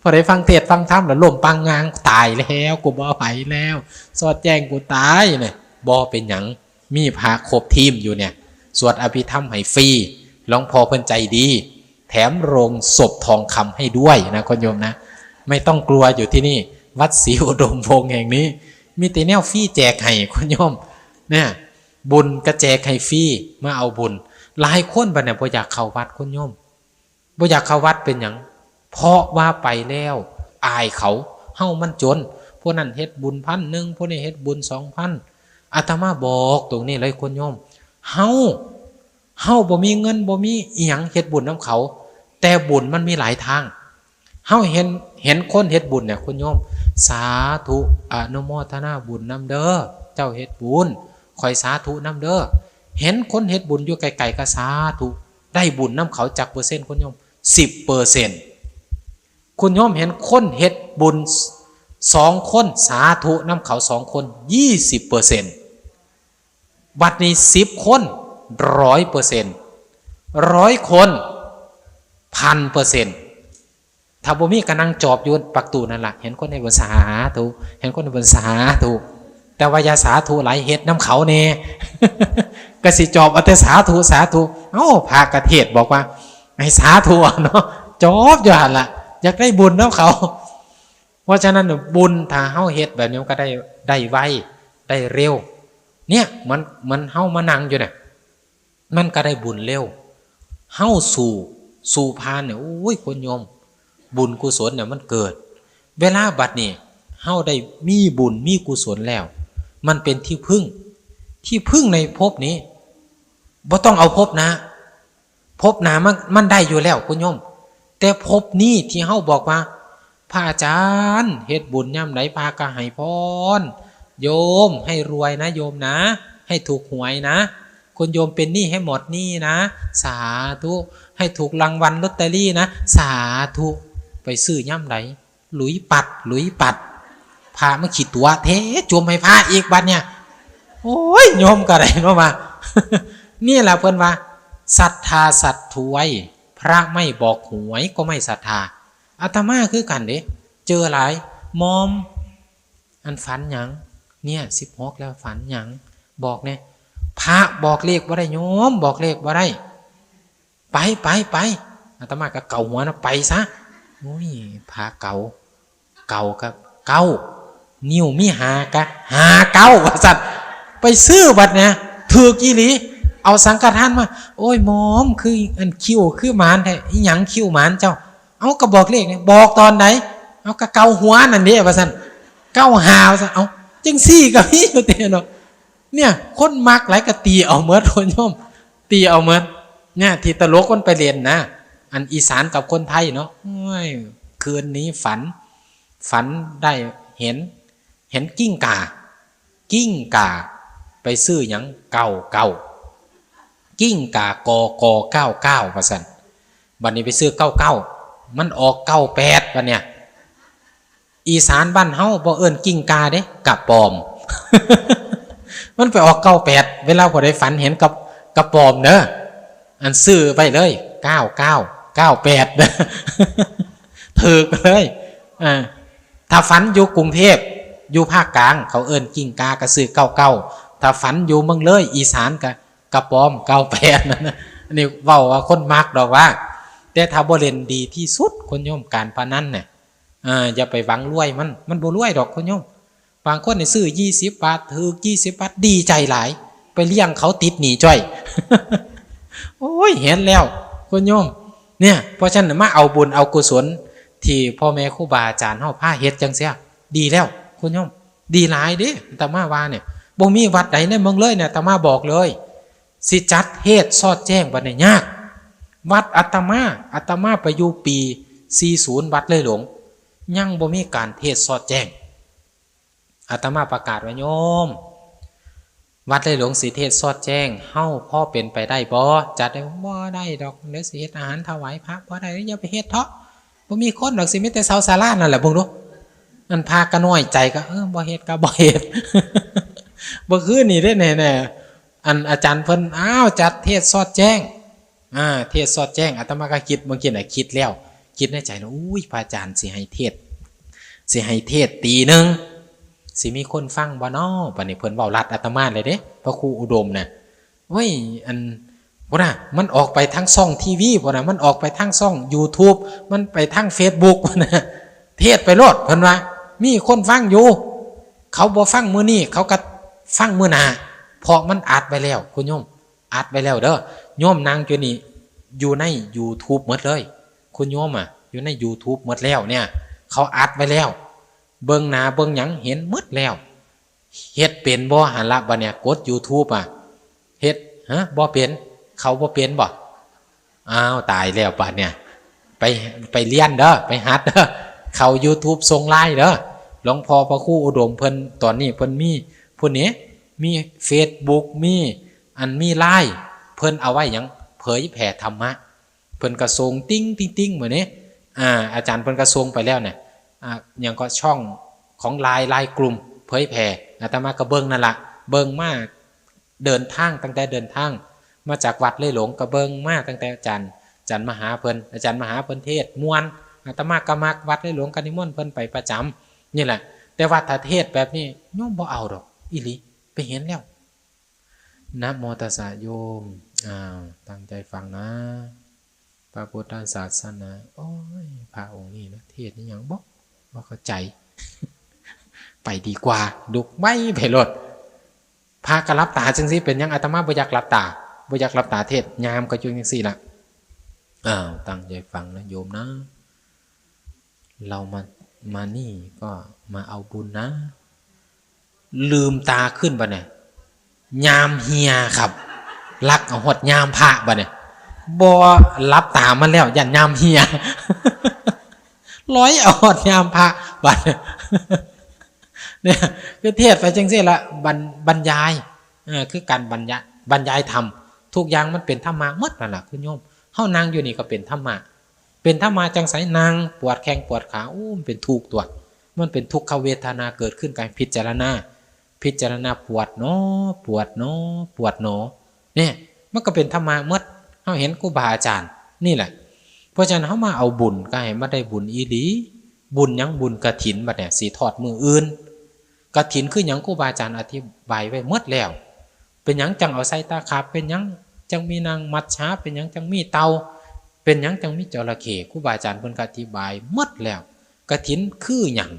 พอได้ฟังเทศน์ฟังธรรมแล้วล้มปังงาง ตายแล้ว กูบ่ไหวแล้ว สอดแจ้ง กูตายเนี่ย บ่เป็นหยัง มีพระครบทีมอยู่เนี่ย สวดอภิธรรมให้ฟรี หลวงพ่อเพิ่นใจดี แถมโลงศพทองคำให้ด้วยนะคุณโยมนะ ไม่ต้องกลัว อยู่ที่นี่ วัดศรีอุดมวงศ์แห่งนี้ มีแต่แนวฟรีแจกให้คุณโยม เนี่ย บุญก็แจกให้ฟรี มาเอาบุญ หลายคนบัดเนี่ยบ่อยากเข้าวัดคุณโยม บ่อยากเข้าวัดเป็นหยัง เพราะว่าไปแล้วอายเขา เฮามันจน ผู้นั้นเฮ็ดบุญพันหนึ่ง ผู้นี้เฮ็ดบุญสองพัน อาตมาบอกตรงนี้เลยคุณโยม เฮา เฮาบ่มีเงิน บ่มีอิหยังเฮ็ดบุญนำเขา แต่บุญมันมีหลายทาง เฮาเห็น เห็นคนเฮ็ดบุญเนี่ยคุณโยม สาธุ อนุโมทนาบุญนำเด้อ เจ้าเฮ็ดบุญ ข้อยสาธุนำเด้อ เห็นคนเฮ็ดบุญอยู่ไกลๆ ก็สาธุ ได้บุญนำเขาจักเปอร์เซ็นต์คุณโยม สิบเปอร์เซ็นต์ คุณโยมเห็นคนเฮ็ดบุญสองคน สาธุนำเขาสองคน ยี่สิบเปอร์เซ็นต์ บัดนี้สิบคน ร้อยเปอร์เซ็นต์ ร้อยคน พันเปอร์เซ็นต์ ถ้าบ่มีก็นั่งจอบอยู่ปากตู้นั่นล่ะ เห็นคนเฮ็ดบุญสาธุ เห็นคนเฮ็ดบุญสาธุ แต่ว่าอย่าสาธุหลาย เฮ็ดนำเขาแน่ ก็สิจอบเอาแต่สาธุ สาธุ เอ้า พระกะเทศน์บอกว่า ให้สาธุเอาเนาะ จอบอยู่หั่นล่ะ อยากได้บุญนำเขา เพราะฉะนั้นบุญถ้าเฮาเฮ็ดแบบนี้มันก็ได้ ได้ไว ได้เร็ว เนี่ย เหมือน เหมือนเฮามานั่งอยู่เนี่ย มันก็ได้บุญเร็ว เฮาสู้ สู้ผ่านเนี่ย โอ้ย คุณโยม บุญกุศลเนี่ยมันเกิด เวลาบัดนี้ เฮาได้มีบุญมีกุศลแล้ว มันเป็นที่พึ่ง ที่พึ่งในภพนี้ บ่ต้องเอาภพหน้า ภพหน้ามัน มันได้อยู่แล้วคุณโยม แต่ภพนี้ที่เฮาบอกว่า พระอาจารย์เฮ็ดบุญยามใดพระก็ให้พร โยมให้รวยนะโยมนะ ให้ถูกหวยนะ คุณโยมเป็นหนี้ให้หมดหนี้นะ สาธุ ให้ถูกรางวัลลอตเตอรี่นะ สาธุ ไปซื้อยามใด หลุยปัด หลุยปัด พระมาขี้ตั๋วเทจมให้พระอีกบัดเนี่ย โอ้ย โยมก็ได้เนาะว่า นี่แหละเพิ่นว่า ศรัทธาสัตว์ถวย พระไม่บอกหวยก็ไม่ศรัทธา อาตมาคือกันเด้ เจอหลาย มอม อันฝันหยัง เนี่ย สิบหก แล้วฝันหยัง บอกแน่ พระบอกเลขบ่ได้โยม บอกเลขบ่ได้ ไป ไป ไป อาตมาก็เกาหัวนะ ไปซะ โอ้ย พระเกา เกาก็เก้า นิ้วมีห้าก็ห้าเก้า ว่าซั่น ไปซื้อบัดเนี่ย ถืกอีหลี เอาสังฆทานมา โอ้ย มอม คืออันคิ้วคือหมานแท้ อีหยังคิ้วหมานเจ้า เอาก็บอกเลขเนี่ย บอกตอนใด เอาก็เกาหัวนั่นเด้ ว่าซั่น เก้าห้า ว่าซั่น เอา จังซี่ก็มีอยู่ติเนาะ เนี่ย คนมักหลายก็ตีเอาหมด คุณโยม ตีเอาหมด เนี่ย ที่ตลกมันไปเล่นนะ อันอีสานกับคนไทยเนาะ โอ้ย คืนนี้ฝัน ฝันได้เห็น เห็นกิ้งก่า กิ้งก่า ไปซื้อหยัง เก้าเก้า กิ้งก่า กก เก้าเก้า ว่าซั่น บัดนี้ไปซื้อ เก้าเก้า มันออก เก้าแปด บัดเนี่ย อีสานบ้านเฮาบ่เอิ้นกิ้งก่าเด้ กะปอม มันไปออก เก้าแปด เวลาผู้ใดฝันเห็นกะ กะปอมเด้อ อันซื้อไปเลย เก้าเก้า เก้าแปด เด้อ ถืกเลย อ่า ถ้าฝันอยู่กรุงเทพฯ อยู่ภาคกลาง เขาเอิ้นกิ้งก่า ก็ซื้อ เก้าเก้า ถ้าฝันอยู่เมืองเลย อีสาน ก็ กะปอม เก้าแปด นั่นนะ อันนี้เว้าว่าคนมักดอกว่า แต่ถ้าบ่เล่น ดีที่สุด คุณโยม การพนันเนี่ย อ่า อย่าไปหวังรวยมัน มันบ่รวยดอก คุณโยม บางคนนี่ซื้อ ยี่สิบบาท ถืก ยี่สิบบาท ดีใจหลาย ไปเลี้ยงเขาติดหนี้จ้อย โอ้ย เห็นแล้ว คุณโยม เนี่ย เพราะฉะนั้นมาเอาบุญเอากุศล ที่พ่อแม่ครูบาอาจารย์เฮาพาเฮ็ดจังเสีย ดีแล้ว คุณโยม ดีหลายเด้ อาตมาว่าเนี่ย บ่มีวัดใดในเมืองเลยเนี่ย อาตมาบอกเลย สิจัดเทศน์สอดแจ้งบัดนี้ยาก วัดอาตมา อาตมาไปอยู่ปี สี่ศูนย์ วัดเลยหลวง ยังบ่มีการเทศน์สอดแจ้ง อาตมาประกาศว่า โยม วัดเลยหลวงสิเทศน์สอดแจ้ง เฮาพอเป็นไปได้บ่ จัดได้บ่ ได้ดอก เดี๋ยวสิเฮ็ดอาหารถวายพระ บ่ได้ อย่าไปเฮ็ดเถาะ บ่มีคนดอก สิมีแต่เสาศาลานั่นแหละ เบิ่งดู อันพระก็น้อยใจก็ เออ บ่เฮ็ดก็บ่เฮ็ด บ่คือนี่เด้ แน่ๆ อันอาจารย์เพิ่น อ้าว จัดเทศน์สอดแจ้ง อ่า เทศน์สอดแจ้ง อาตมาก็คิด เมื่อกี้น่ะคิดแล้ว คิดในใจนะ อุ้ย พระอาจารย์สิให้เทศน์ สิให้เทศน์ตีหนึ่ง สิมีคนฟังบ่น้อ บัดนี้เพิ่นเว้าลัดอาตมาเลยเด้ พระครูอุดมน่ะ โอ้ย อัน พุ้นน่ะ มันออกไปทางช่องทีวีพุ้นน่ะ มันออกไปทางช่องยูทูบ มันไปทางเฟซบุ๊กพุ้นน่ะ เทศน์ไปโลด เพิ่นว่า มีคนฟังอยู่ เขาบ่ฟังมื้อนี้ เขาก็ฟังมื้อหน้า เพราะมันอัดไว้แล้ว คุณโยม อัดไว้แล้วเด้อ โยมนั่งอยู่นี่ อยู่ในยูทูบหมดเลย คุณโยมอะ อยู่ในยูทูบหมดแล้วเนี่ย เขาอัดไว้แล้ว เบิ่งหน้าเบิ่งหยังเห็นหมดแล้ว เฮ็ดเป็นบ่หั่นละ บัดเนี่ย กดยูทูบอะ เฮ็ด ฮะ บ่เป็น เขาบ่เป็นบ่ อ้าว ตายแล้วบัดเนี่ย ไป ไปเรียนเด้อ ไปหัดเด้อ เข้ายูทูบส่งไลน์เด้อ หลวงพ่อพระครูอุดมเพิ่น ตอนนี้เพิ่นมี พุ้นนี้ มีเฟซบุ๊ก มี อัน มีไลน์ เพิ่นเอาไว้หยัง เผยแผ่ธรรมะ เพิ่นก็ส่งติ๊งติ๊งติ๊งมื้อนี้ อ่า อาจารย์เพิ่นก็ส่งไปแล้วเนี่ย อ่า หยังก็ช่องของไลน์ ไลน์กลุ่มเผยแผ่ อาตมาก็เบิ่งนั่นละ เบิ่งมา เดินทาง ตั้งแต่เดินทางมาจากวัดเลยหลวง ก็เบิ่งมาตั้งแต่อาจารย์ อาจารย์มหาเพิ่น อาจารย์มหาเพิ่นเทศน์ม่วน อาตมาก็มัก วัดเลยหลวงก็นิมนต์เพิ่นไปประจำ นี่แหละ แต่ว่าถ้าเทศน์แบบนี้ โยมบ่เอาดอก อีหลี ไปเห็นแล้ว นะโมตัสสะโยม อ้าว ตั้งใจฟังนะ พระพุทธศาสนา โอ้ย พระองค์นี้นะ เทศน์อิหยังบ่ บ่เข้าใจ ไปดีกว่า ลุกไวไปโลด พระก็หลับตาจังซี่ เป็นหยังอาตมาบ่อยากหลับตา บ่อยากหลับตาเทศน์ ยามก็อยู่จังซี่ล่ะ อ้าว ตั้งใจฟังนะโยมนะ เรามา มานี่ก็มาเอาบุญนะ ลืมตาขึ้นบัดเนี่ย ยามเหี่ยครับ ลักเอาฮอดยามพระบัดเนี่ย บ่หลับตามันแล้ว ย่านยามเหี่ย ลอยเอาฮอดยามพระบัดเนี่ย เนี่ย คือเทศน์ไปจังซี่ละ บรร- บรรยาย เออ คือการบรรยาย บรรยายธรรม ทุกอย่างมันเป็นธรรมะหมดนั่นล่ะ คุณโยม เฮานั่งอยู่นี่ก็เป็นธรรมะ เป็นธรรมะจังใส นั่งปวดแข้งปวดขา โอ้ มันเป็นทุกข์ตัว มันเป็นทุกขเวทนาเกิดขึ้น การพิจารณา พิจารณา ปวดหนอ ปวดหนอ ปวดหนอ เนี่ย มันก็เป็นธรรมะหมด เฮาเห็นครูบาอาจารย์ นี่แหละ เพราะฉะนั้นเฮามาเอาบุญ ก็ให้มาได้บุญอีหลี บุญหยัง บุญกฐิน บัดเนี่ย สิทอดมื้ออื่น กฐินคือหยัง ครูบาอาจารย์อธิบายไว้หมดแล้ว เป็นหยังจังเอาใส่ตาขาบ เป็นหยังจังมีนางมัจฉา เป็นหยังจังมีเต่า เป็นหยังจังมีจระเข้ ครูบาอาจารย์เพิ่นก็อธิบายหมดแล้ว กฐินคือหยัง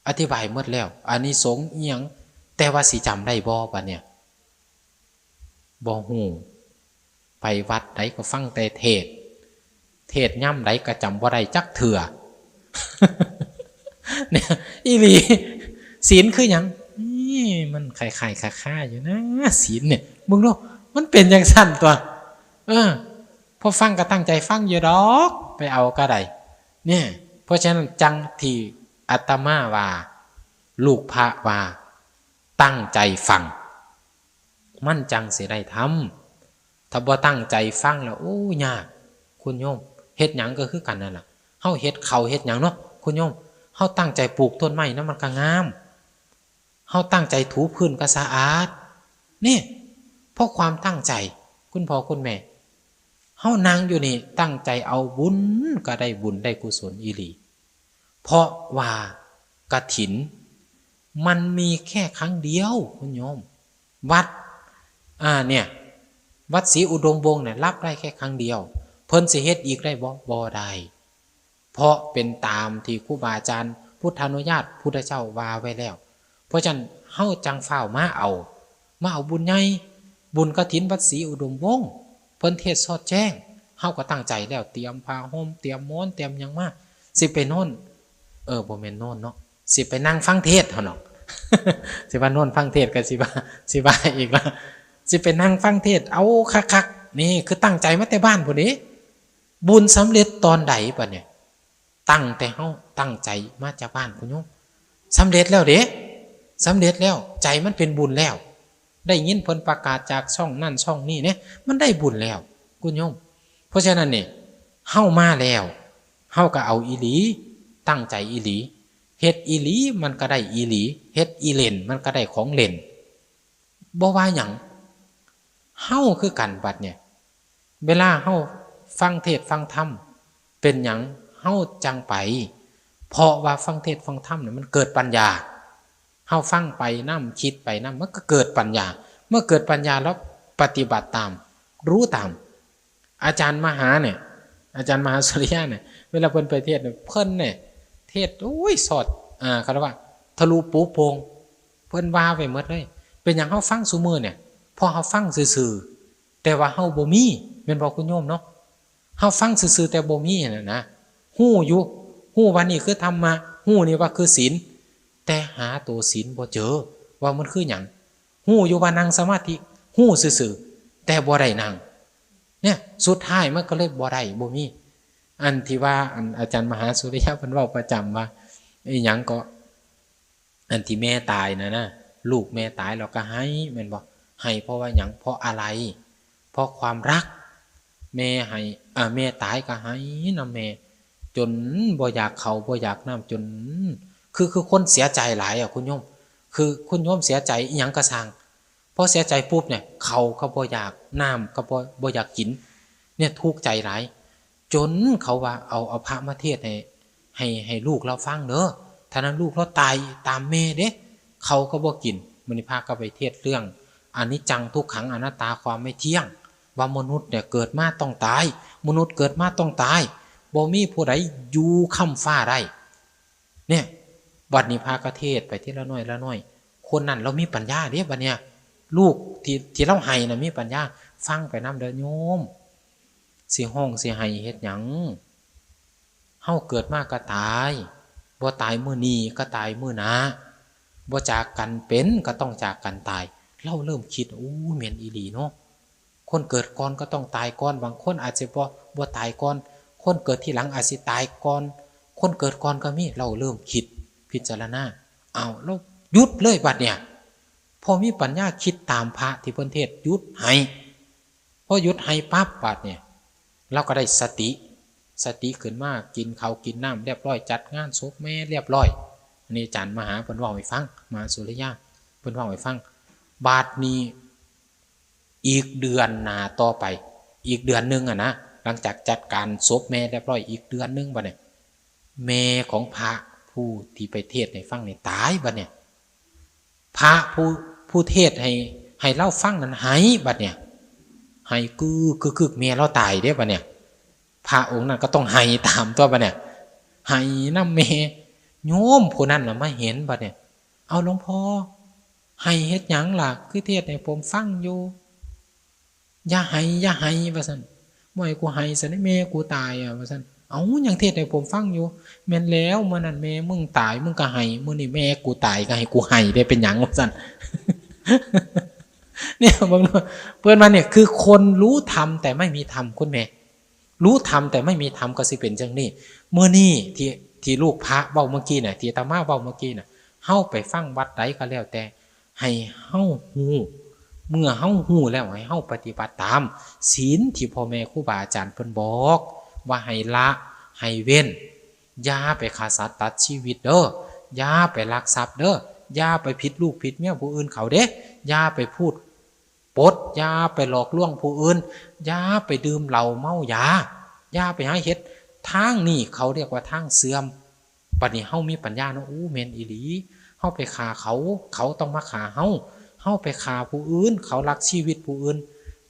อธิบายหมดแล้ว อานิสงส์อิหยัง แต่ว่าสิจำได้บ่บัดเนี่ย บ่ฮู้ ไปวัดใดก็ฟังแต่เทศน์ เทศน์ยามใดก็จำบ่ได้จักเทื่อ เนี่ย อีหลี ศีลคือหยัง นี่มันคล้ายๆคาๆอยู่นะ ศีลเนี่ย เบิ่งดู มันเป็นจังซั่นตัว เออ พอฟังก็ตั้งใจฟังอยู่ดอก ไปเอาก็ได้ เนี่ย เพราะฉะนั้นจังที่อาตมาว่า ลูกพระว่า ตั้งใจฟัง มันจังสิได้ธรรม ถ้าบ่ตั้งใจฟังแล้ว โอ้ ยาก คุณโยม เฮ็ดหยังก็คือกันนั่นล่ะ เฮาเฮ็ดข้าวเฮ็ดหยังเนาะ คุณโยม เฮาตั้งใจปลูกต้นไม้นะ มันก็งาม เฮาตั้งใจถูพื้นก็สะอาด นี่ เพราะความตั้งใจ คุณพ่อคุณแม่ เฮานั่งอยู่นี่ ตั้งใจเอาบุญ ก็ได้บุญได้กุศลอีหลี เพราะว่ากฐิน มันมีแค่ครั้งเดียว คุณโยม วัด อ่า เนี่ย วัดศรีอุดมวงศ์เนี่ย รับได้แค่ครั้งเดียว เพิ่นสิเฮ็ดอีกได้บ่ บ่ได้ เพราะเป็นตามที่ครูบาอาจารย์พุทธานุญาตพุทธเจ้าว่าไว้แล้ว เพราะฉะนั้นเฮาจั่งฟ้าวมาเอา มาเอาบุญใหญ่ บุญกฐินวัดศรีอุดมวงศ์ เพิ่นเทศน์สอดแจ้ง เฮาก็ตั้งใจแล้ว เตรียมผ้าห่ม เตรียมหมอน เตรียมหยังมา สิไปนอน เออ บ่แม่นนอนเนาะ สิไปนั่งฟังเทศน์หั่นเนาะ สิว่านอนฟังเทศน์ก็สิว่า สิว่าอีกว่า สิไปนั่งฟังเทศน์ เอาคักๆ นี่คือตั้งใจมาแต่บ้านพุ้นเด้ บุญสำเร็จตอนใดบัดเนี่ย ตั้งแต่เฮาตั้งใจมาจากบ้าน คุณโยม สำเร็จแล้วเด้ สำเร็จแล้ว ใจมันเป็นบุญแล้ว ได้ยินเพิ่นประกาศจากช่องนั่นช่องนี้เนี่ย มันได้บุญแล้ว คุณโยม เพราะฉะนั้นนี่ เฮามาแล้ว เฮาก็เอาอีหลี ตั้งใจอีหลี เฮ็ดอีหลี มันก็ได้อีหลี เฮ็ดอีเล่น มันก็ได้ของเล่น บ่ว่าหยัง เฮาคือกันบัดเนี่ย เวลาเฮาฟังเทศน์ฟังธรรม เป็นหยังเฮาจั่งไป เพราะว่าฟังเทศน์ฟังธรรมเนี่ยมันเกิดปัญญา เฮาฟังไปนำ คิดไปนำ มันก็เกิดปัญญา เมื่อเกิดปัญญาแล้วปฏิบัติตาม รู้ตาม อาจารย์มหาเนี่ย อาจารย์มหาสุริยะเนี่ย เวลาเพิ่นไปเทศน์เนี่ย เพิ่นเนี่ย เทศน์ โอ้ย สอด อ่า เขาเรียกว่า ทะลุปูโป่ง เพิ่นว่าไว้หมดเลย เป็นหยังเฮาฟังซุมื้อเนี่ย เพราะเฮาฟังซื่อๆ แต่ว่าเฮาบ่มี แม่นบ่คุณโยมเนาะ เฮาฟังซื่อๆ แต่บ่มีนั่นนะ ฮู้อยู่ ฮู้ว่านี่คือธรรมะ ฮู้นี่ว่าคือศีล แต่หาตัวศีลบ่เจอ ว่ามันคือหยัง ฮู้อยู่ว่านั่งสมาธิ ฮู้ซื่อๆ แต่บ่ได้นั่ง เนี่ย สุดท้ายมันก็เลยบ่ได้ บ่มี อันที่ว่า อันอาจารย์มหาสุริยะเพิ่นเว้าประจำว่า อีหยังก็ อันที่แม่ตายนะนะ ลูกแม่ตายแล้วก็ไห้ แม่นบ่ ไห้เพราะว่าหยัง เพราะอาลัย เพราะความรัก แม่ไห้ อ่า แม่ตายก็ไห้นำแม่ จนบ่อยากข้าวบ่อยากน้ำ จน คือ คือคนเสียใจหลายอะ คุณโยม คือคุณโยมเสียใจอิหยังก็ซ่าง พอเสียใจปุ๊บเนี่ย ข้าวก็บ่อยาก น้ำก็บ่ บ่อยากกิน เนี่ย ทุกข์ใจหลาย จนเขาว่าเอา เอาพระมาเทศน์ให้ ให้ ให้ลูกเราฟังเด้อ ถ้านั้นลูกเราตายตามแม่เด้ ข้าวก็บ่กิน มื้อนี้พระก็ไปเทศน์เรื่องอนิจจังทุกขังอนัตตา ความไม่เที่ยง ว่ามนุษย์เนี่ยเกิดมาต้องตาย มนุษย์เกิดมาต้องตาย บ่มีผู้ใดอยู่ค้ำฟ้าได้ เนี่ย บัดนี้พระก็เทศน์ไปทีละน้อยละน้อย คนนั้นเรามีปัญญาเด้บัดเนี่ย ลูกที่ ที่เราไห้น่ะมีปัญญา ฟังไปนำเด้อโยม สิฮ้องสิไห้เฮ็ดหยัง เฮาเกิดมาก็ตาย บ่ตายมื้อนี้ก็ตายมื้อหน้า บ่จากกันเป็นก็ต้องจากกันตาย เราเริ่มคิด โอ้ แม่นอีหลีเนาะ คนเกิดก่อนก็ต้องตายก่อน บางคนอาจสิบ่ บ่ตายก่อน คนเกิดทีหลังอาจสิตายก่อน คนเกิดก่อนก็มี เราเริ่มคิดพิจารณา เอา เราหยุดเลยบัดเนี่ย พอมีปัญญาคิดตามพระที่เพิ่นเทศน์ หยุดไห้ พอหยุดไห้ปั๊บบัดเนี่ย เราก็ได้สติ สติขึ้นมา กินข้าวกินน้ำเรียบร้อย จัดงานศพแม่เรียบร้อย อันนี้อาจารย์มหาเพิ่นเว้าให้ฟัง มหาสุริยะเพิ่นเว้าให้ฟัง บัดนี้ อีกเดือนหน้าต่อไป อีกเดือนหนึ่งอะนะ หลังจากจัดการศพแม่เรียบร้อย อีกเดือนหนึ่งบัดเนี่ย แม่ของพระผู้ที่ไปเทศน์ให้ฟังนี่ตายบัดเนี่ย พระผู้ ผู้เทศน์ให้ ให้เราฟังนั้นไห้บัดเนี่ย ไห้กึกกึกกึก แม่เราตายเด้บัดเนี่ย พระองค์นั้นก็ต้องไห้ตามตัวบัดเนี่ย ไห้นำแม่ โยมผู้นั้นน่ะมาเห็นบัดเนี่ย เอาหลวงพ่อ ไห้เฮ็ดหยังล่ะ คือเทศน์ให้ผมฟังอยู่ อย่าไห้ อย่าไห้ ว่าซั่น บ่ให้กูไห้ซั่น แม่กูตายอะ ว่าซั่น เอ้า ยังเทศน์ให้ผมฟังอยู่ แม่นแล้ว มื้อนั้นแม่มึงตาย มึงก็ไห้ มื้อนี้แม่กูตาย ก็ให้กูไห้ได้เป็นหยัง ว่าซั่น เนี่ย เบิ่งดู เพิ่นว่าเนี่ย คือคนรู้ธรรมแต่ไม่มีธรรม คุณแม่ รู้ธรรมแต่ไม่มีธรรมก็สิเป็นจั่งนี้ มื้อนี้ที่ ที่ลูกพระเว้าเมื่อกี้น่ะ ที่อาตมาเว้าเมื่อกี้น่ะ เฮาไปฟังวัดใดก็แล้วแต่ ให้เฮาฮู้ เมื่อเฮาฮู้แล้วให้เฮาปฏิบัติตามศีลที่พ่อแม่ครูบาอาจารย์เพิ่นบอก ว่าให้ละ ให้เว้น อย่าไปฆ่าสัตว์ตัดชีวิตเด้อ อย่าไปลักทรัพย์เด้อ อย่าไปผิดลูกผิดเมียผู้อื่นเขาเด้ อย่าไปพูดปด อย่าไปหลอกลวงผู้อื่น อย่าไปดื่มเหล้าเมายา อย่าไปหาเฮ็ด ทางนี้เขาเรียกว่าทางเสื่อม บัดนี้เฮามีปัญญาเนาะ อู้ แม่นอีหลี เฮาไปฆ่าเขา เขาต้องมาฆ่าเฮา เฮาไปฆ่าผู้อื่น เขาลักชีวิตผู้อื่น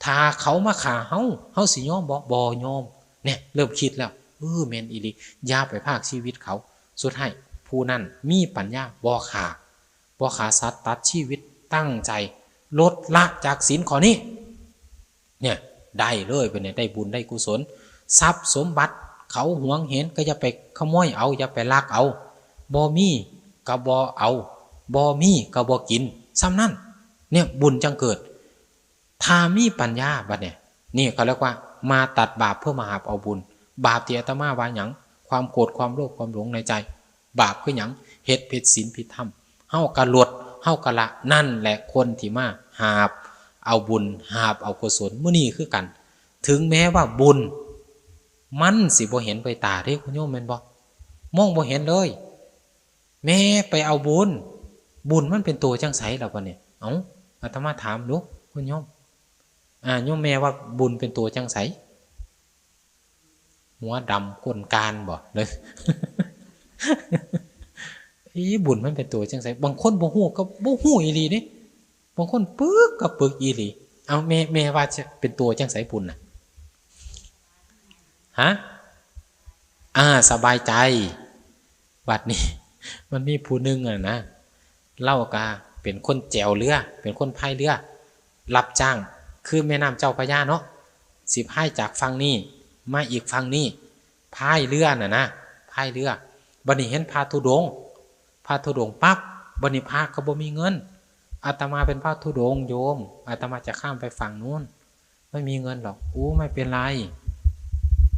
ถ้าเขามาฆ่าเฮา เฮาสิยอมบ่ บ่ยอม เนี่ย เริ่มคิดแล้ว เออ แม่นอีหลี อย่าไปพรากชีวิตเขา สุดท้ายผู้นั้นมีปัญญาบ่ฆ่า บ่ฆ่าสัตว์ตัดชีวิต ตั้งใจลดละจากศีลข้อนี้ เนี่ย ได้เลย เป็นไง ได้บุญได้กุศล ทรัพย์สมบัติเขาหวงเห็นก็อย่าไปขโมยเอา อย่าไปลักเอา บ่มีก็บ่เอา บ่มีก็บ่กิน ส่ำนั้น เนี่ย บุญจั่งเกิด ถ้ามีปัญญาบัดเนี่ย นี่เขาเรียกว่ามาตัดบาปเพื่อมาหาบเอาบุญ บาปที่อาตมาว่าหยัง ความโกรธ ความโลภ ความหลงในใจ บาปคือหยัง เฮ็ดผิดศีลผิดธรรม เฮากะลด เฮากะละ นั่นแหละคนที่มาหาบเอาบุญ หาบเอากุศล มื้อนี้คือกัน ถึงแม้ว่าบุญ มันสิบ่เห็นด้วยตาเด้คุณโยม แม่นบ่ มองบ่เห็นเลย แม่ไปเอาบุญ บุญมันเป็นตัวจั่งใสล่ะบัดนี้ เอ้า อาตมาถามดู คุณโยม อ่า โยมแม่ว่าบุญเป็นตัวจั่งใส หัวดำก้นกานบ่ เลย อีบุญมันเป็นตัวจั่งใส บางคนบ่ฮู้ก็บ่ฮู้อีหลีเด้ บางคนปึกก็ปึกอีหลี เอา แม่ แม่ว่าจะเป็นตัวจั่งใสบุญน่ะ ฮะ อ่า สบายใจ บัดนี้ มันมีผู้หนึ่งอะนะ เลาก็เป็นคนแจวเรือ เป็นคนพายเรือ รับจ้าง คือแม่น้ำเจ้าพระยาเนาะ สิพายจากฝั่งนี้ มาอีกฝั่งนี้ พายเรือน่ะนะ พายเรือ บัดนี้เห็นพระธุดงค์ พระธุดงค์ปั๊บ บัดนี้พระก็บ่มีเงิน อาตมาเป็นพระธุดงค์โยม อาตมาจะข้ามไปฝั่งนู้น ไม่มีเงินหรอก อู้ ไม่เป็นไร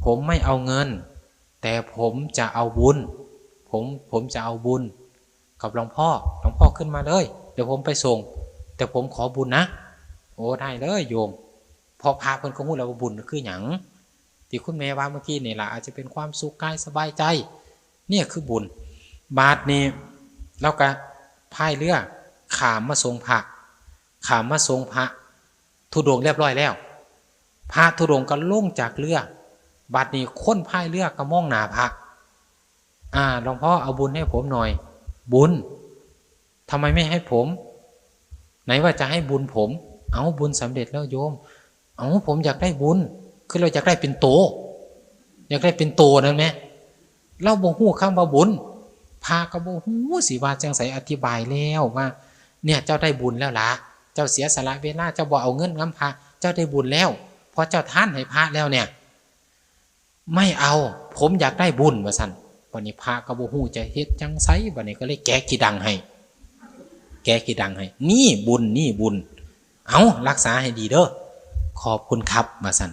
ผมไม่เอาเงิน แต่ผมจะเอาบุญ ผม ผมจะเอาบุญกับหลวงพ่อ หลวงพ่อขึ้นมาเลย เดี๋ยวผมไปส่ง แต่ผมขอบุญนะ โอ้ ได้เลยโยม เพราะพระเพิ่นก็ฮู้แล้วว่าบุญคือหยัง ที่คุณแม่ว่าเมื่อกี้นี่ล่ะ อาจจะเป็นความสุขกายสบายใจ เนี่ยคือบุญ บาดนี้เลาก็พายเรือข้ามมาส่งพระ ข้ามมาส่งพระธุดงค์เรียบร้อยแล้ว พระธุดงค์ก็ลงจากเรือ บาดนี้คนพายเรือก็มองหน้าพระ อ่า หลวงพ่อเอาบุญให้ผมหน่อย บุญ ทำไมไม่ให้ผม ไหนว่าจะให้บุญผม เอาบุญสำเร็จแล้วโยม เอาผมอยากได้บุญ คือเราอยากได้เป็นโต อยากได้เป็นโตนั่นแหม เราบ่ฮู้คำว่าบุญ พระก็บ่ฮู้สิว่าจั่งใส อธิบายแล้วว่า เนี่ย เจ้าได้บุญแล้วละ เจ้าเสียสละเวลา เจ้าบ่เอาเงินนำพระ เจ้าได้บุญแล้ว เพราะเจ้าทานให้พระแล้วเนี่ย ไม่เอา ผมอยากได้บุญ ว่าซั่น บัดนี้พระก็บ่ฮู้จะเฮ็ดจั่งใส บัดนี้ก็เลยแกะขี้ดังให้ แกะขี้ดังให้ นี่บุญ นี่บุญ เอา รักษาให้ดีเด้อ ขอบคุณครับ ว่าซั่น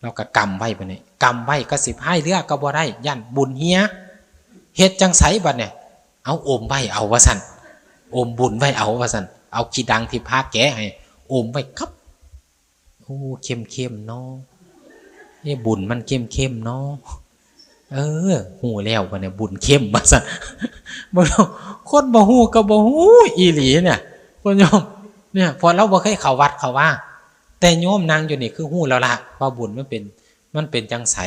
เลาก็กำไว้ บัดนี้กำไว้ก็สิพายเรือก็บ่ได้ ย้านบุญเหีย เฮ็ดจั่งใสบัดเนี่ย เอาอมไว้เอา ว่าซั่น อมบุญไว้เอา ว่าซั่น เอาขี้ดังที่พระแกะให้ อมไว้ครับ โอ้ เข้มๆ เนาะ เอ้ บุญมันเข้มๆ เนาะ เออ ฮู้แล้วบัดเนี่ย บุญเข้ม ว่าซั่น บ่ คนบ่ฮู้ก็บ่ฮู้อีหลีเนี่ย คุณโยม เนี่ย เพราะเราบ่เคยเข้าวัดเข้าวา แต่โยมนั่งอยู่นี่คือฮู้แล้วล่ะ ว่าบุญมันเป็น มันเป็นจั่งใส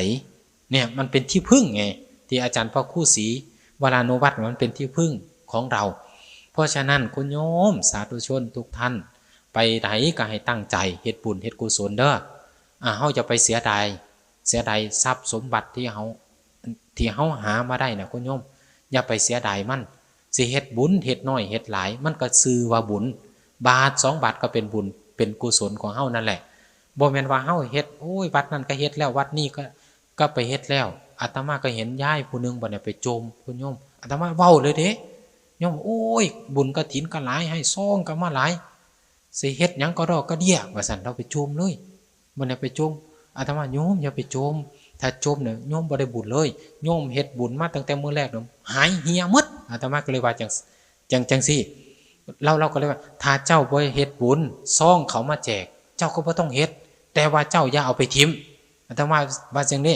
เนี่ย มันเป็นที่พึ่งไง ที่อาจารย์พระครูศรีวรานุวัฒน์ มันเป็นที่พึ่งของเรา เพราะฉะนั้นคุณโยมสาธุชนทุกท่าน ไปไหนก็ให้ตั้งใจเฮ็ดบุญเฮ็ดกุศลเด้อ อ่า เฮาอย่าไปเสียดาย เสียดายทรัพย์สมบัติที่เฮา ที่เฮาหามาได้นะคุณโยม อย่าไปเสียดายมัน สิเฮ็ดบุญเฮ็ดน้อยเฮ็ดหลาย มันก็ชื่อว่าบุญ บาทสองบาทก็เป็นบุญ เป็นกุศลของเฮานั่นแหละ บ่แม่นว่าเฮาเฮ็ด โอ้ย วัดนั้นก็เฮ็ดแล้ว วัดนี้ก็ ก็ไปเฮ็ดแล้ว อาตมาก็เห็นยายผู้หนึ่งบัดเนี่ยไปโจม คุณโยม อาตมาเว้าเลยเด้ โยม โอ้ย บุญกฐินก็หลาย ให้ซองก็มาหลาย สิเฮ็ดหยังก็ดอกกระเดี้ย ว่าซั่น เลาไปโจมเลย บัดเนี่ยไปโจม อาตมา โยมอย่าไปโจม ถ้าโจมเนี่ยโยมบ่ได้บุญเลย โยมเฮ็ดบุญมาตั้งแต่มื้อแรกเนี่ยหายเหี่ยหมด อาตมาก็เลยว่าจั่ง จั่ง จั่งซี้ เราเราก็เลยว่า ถ้าเจ้าบ่เฮ็ดบุญ ซองเขามาแจก เจ้าก็บ่ต้องเฮ็ด แต่ว่าเจ้าอย่าเอาไปถิ่ม อาตมาว่าจั่งนี้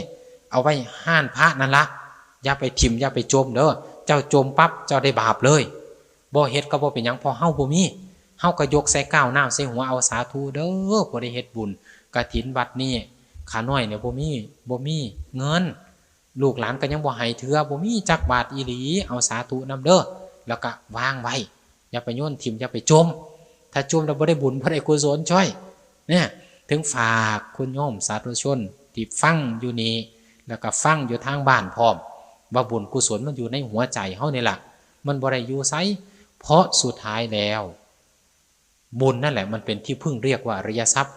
เอาไว้ฮ้านพระนั่นละ อย่าไปถิ่ม อย่าไปจ่มเด้อ เจ้าจ่มปั๊บ เจ้าได้บาปเลย บ่เฮ็ดก็บ่เป็นหยัง เพราะเฮาบ่มี เฮาก็ยกใส่ก้าวน้ำใส่หัวเอา สาธุเด้อ ผู้ได้เฮ็ดบุญกฐินวัดนี้ ข้าน้อยเนี่ยบ่มี บ่มีเงิน ลูกหลานก็ยังบ่ให้เทื่อ บ่มีจักบาทอีหลี เอาสาธุนำเด้อ แล้วก็วางไว้ อย่าไปโยนถิ่ม อย่าไปจ่ม ถ้าจ่มแล้วบ่ได้บุญ บ่ได้กุศลจ้อย เนี่ย ถึงฝากคุณโยมสาธุชนที่ฟังอยู่นี่ แล้วก็ฟังอยู่ทางบ้านพร้อม ว่าบุญกุศลมันอยู่ในหัวใจเฮานี่ล่ะ มันบ่ได้อยู่ไส เพราะสุดท้ายแล้ว บุญนั่นแหละมันเป็นที่พึ่ง เรียกว่าอริยทรัพย์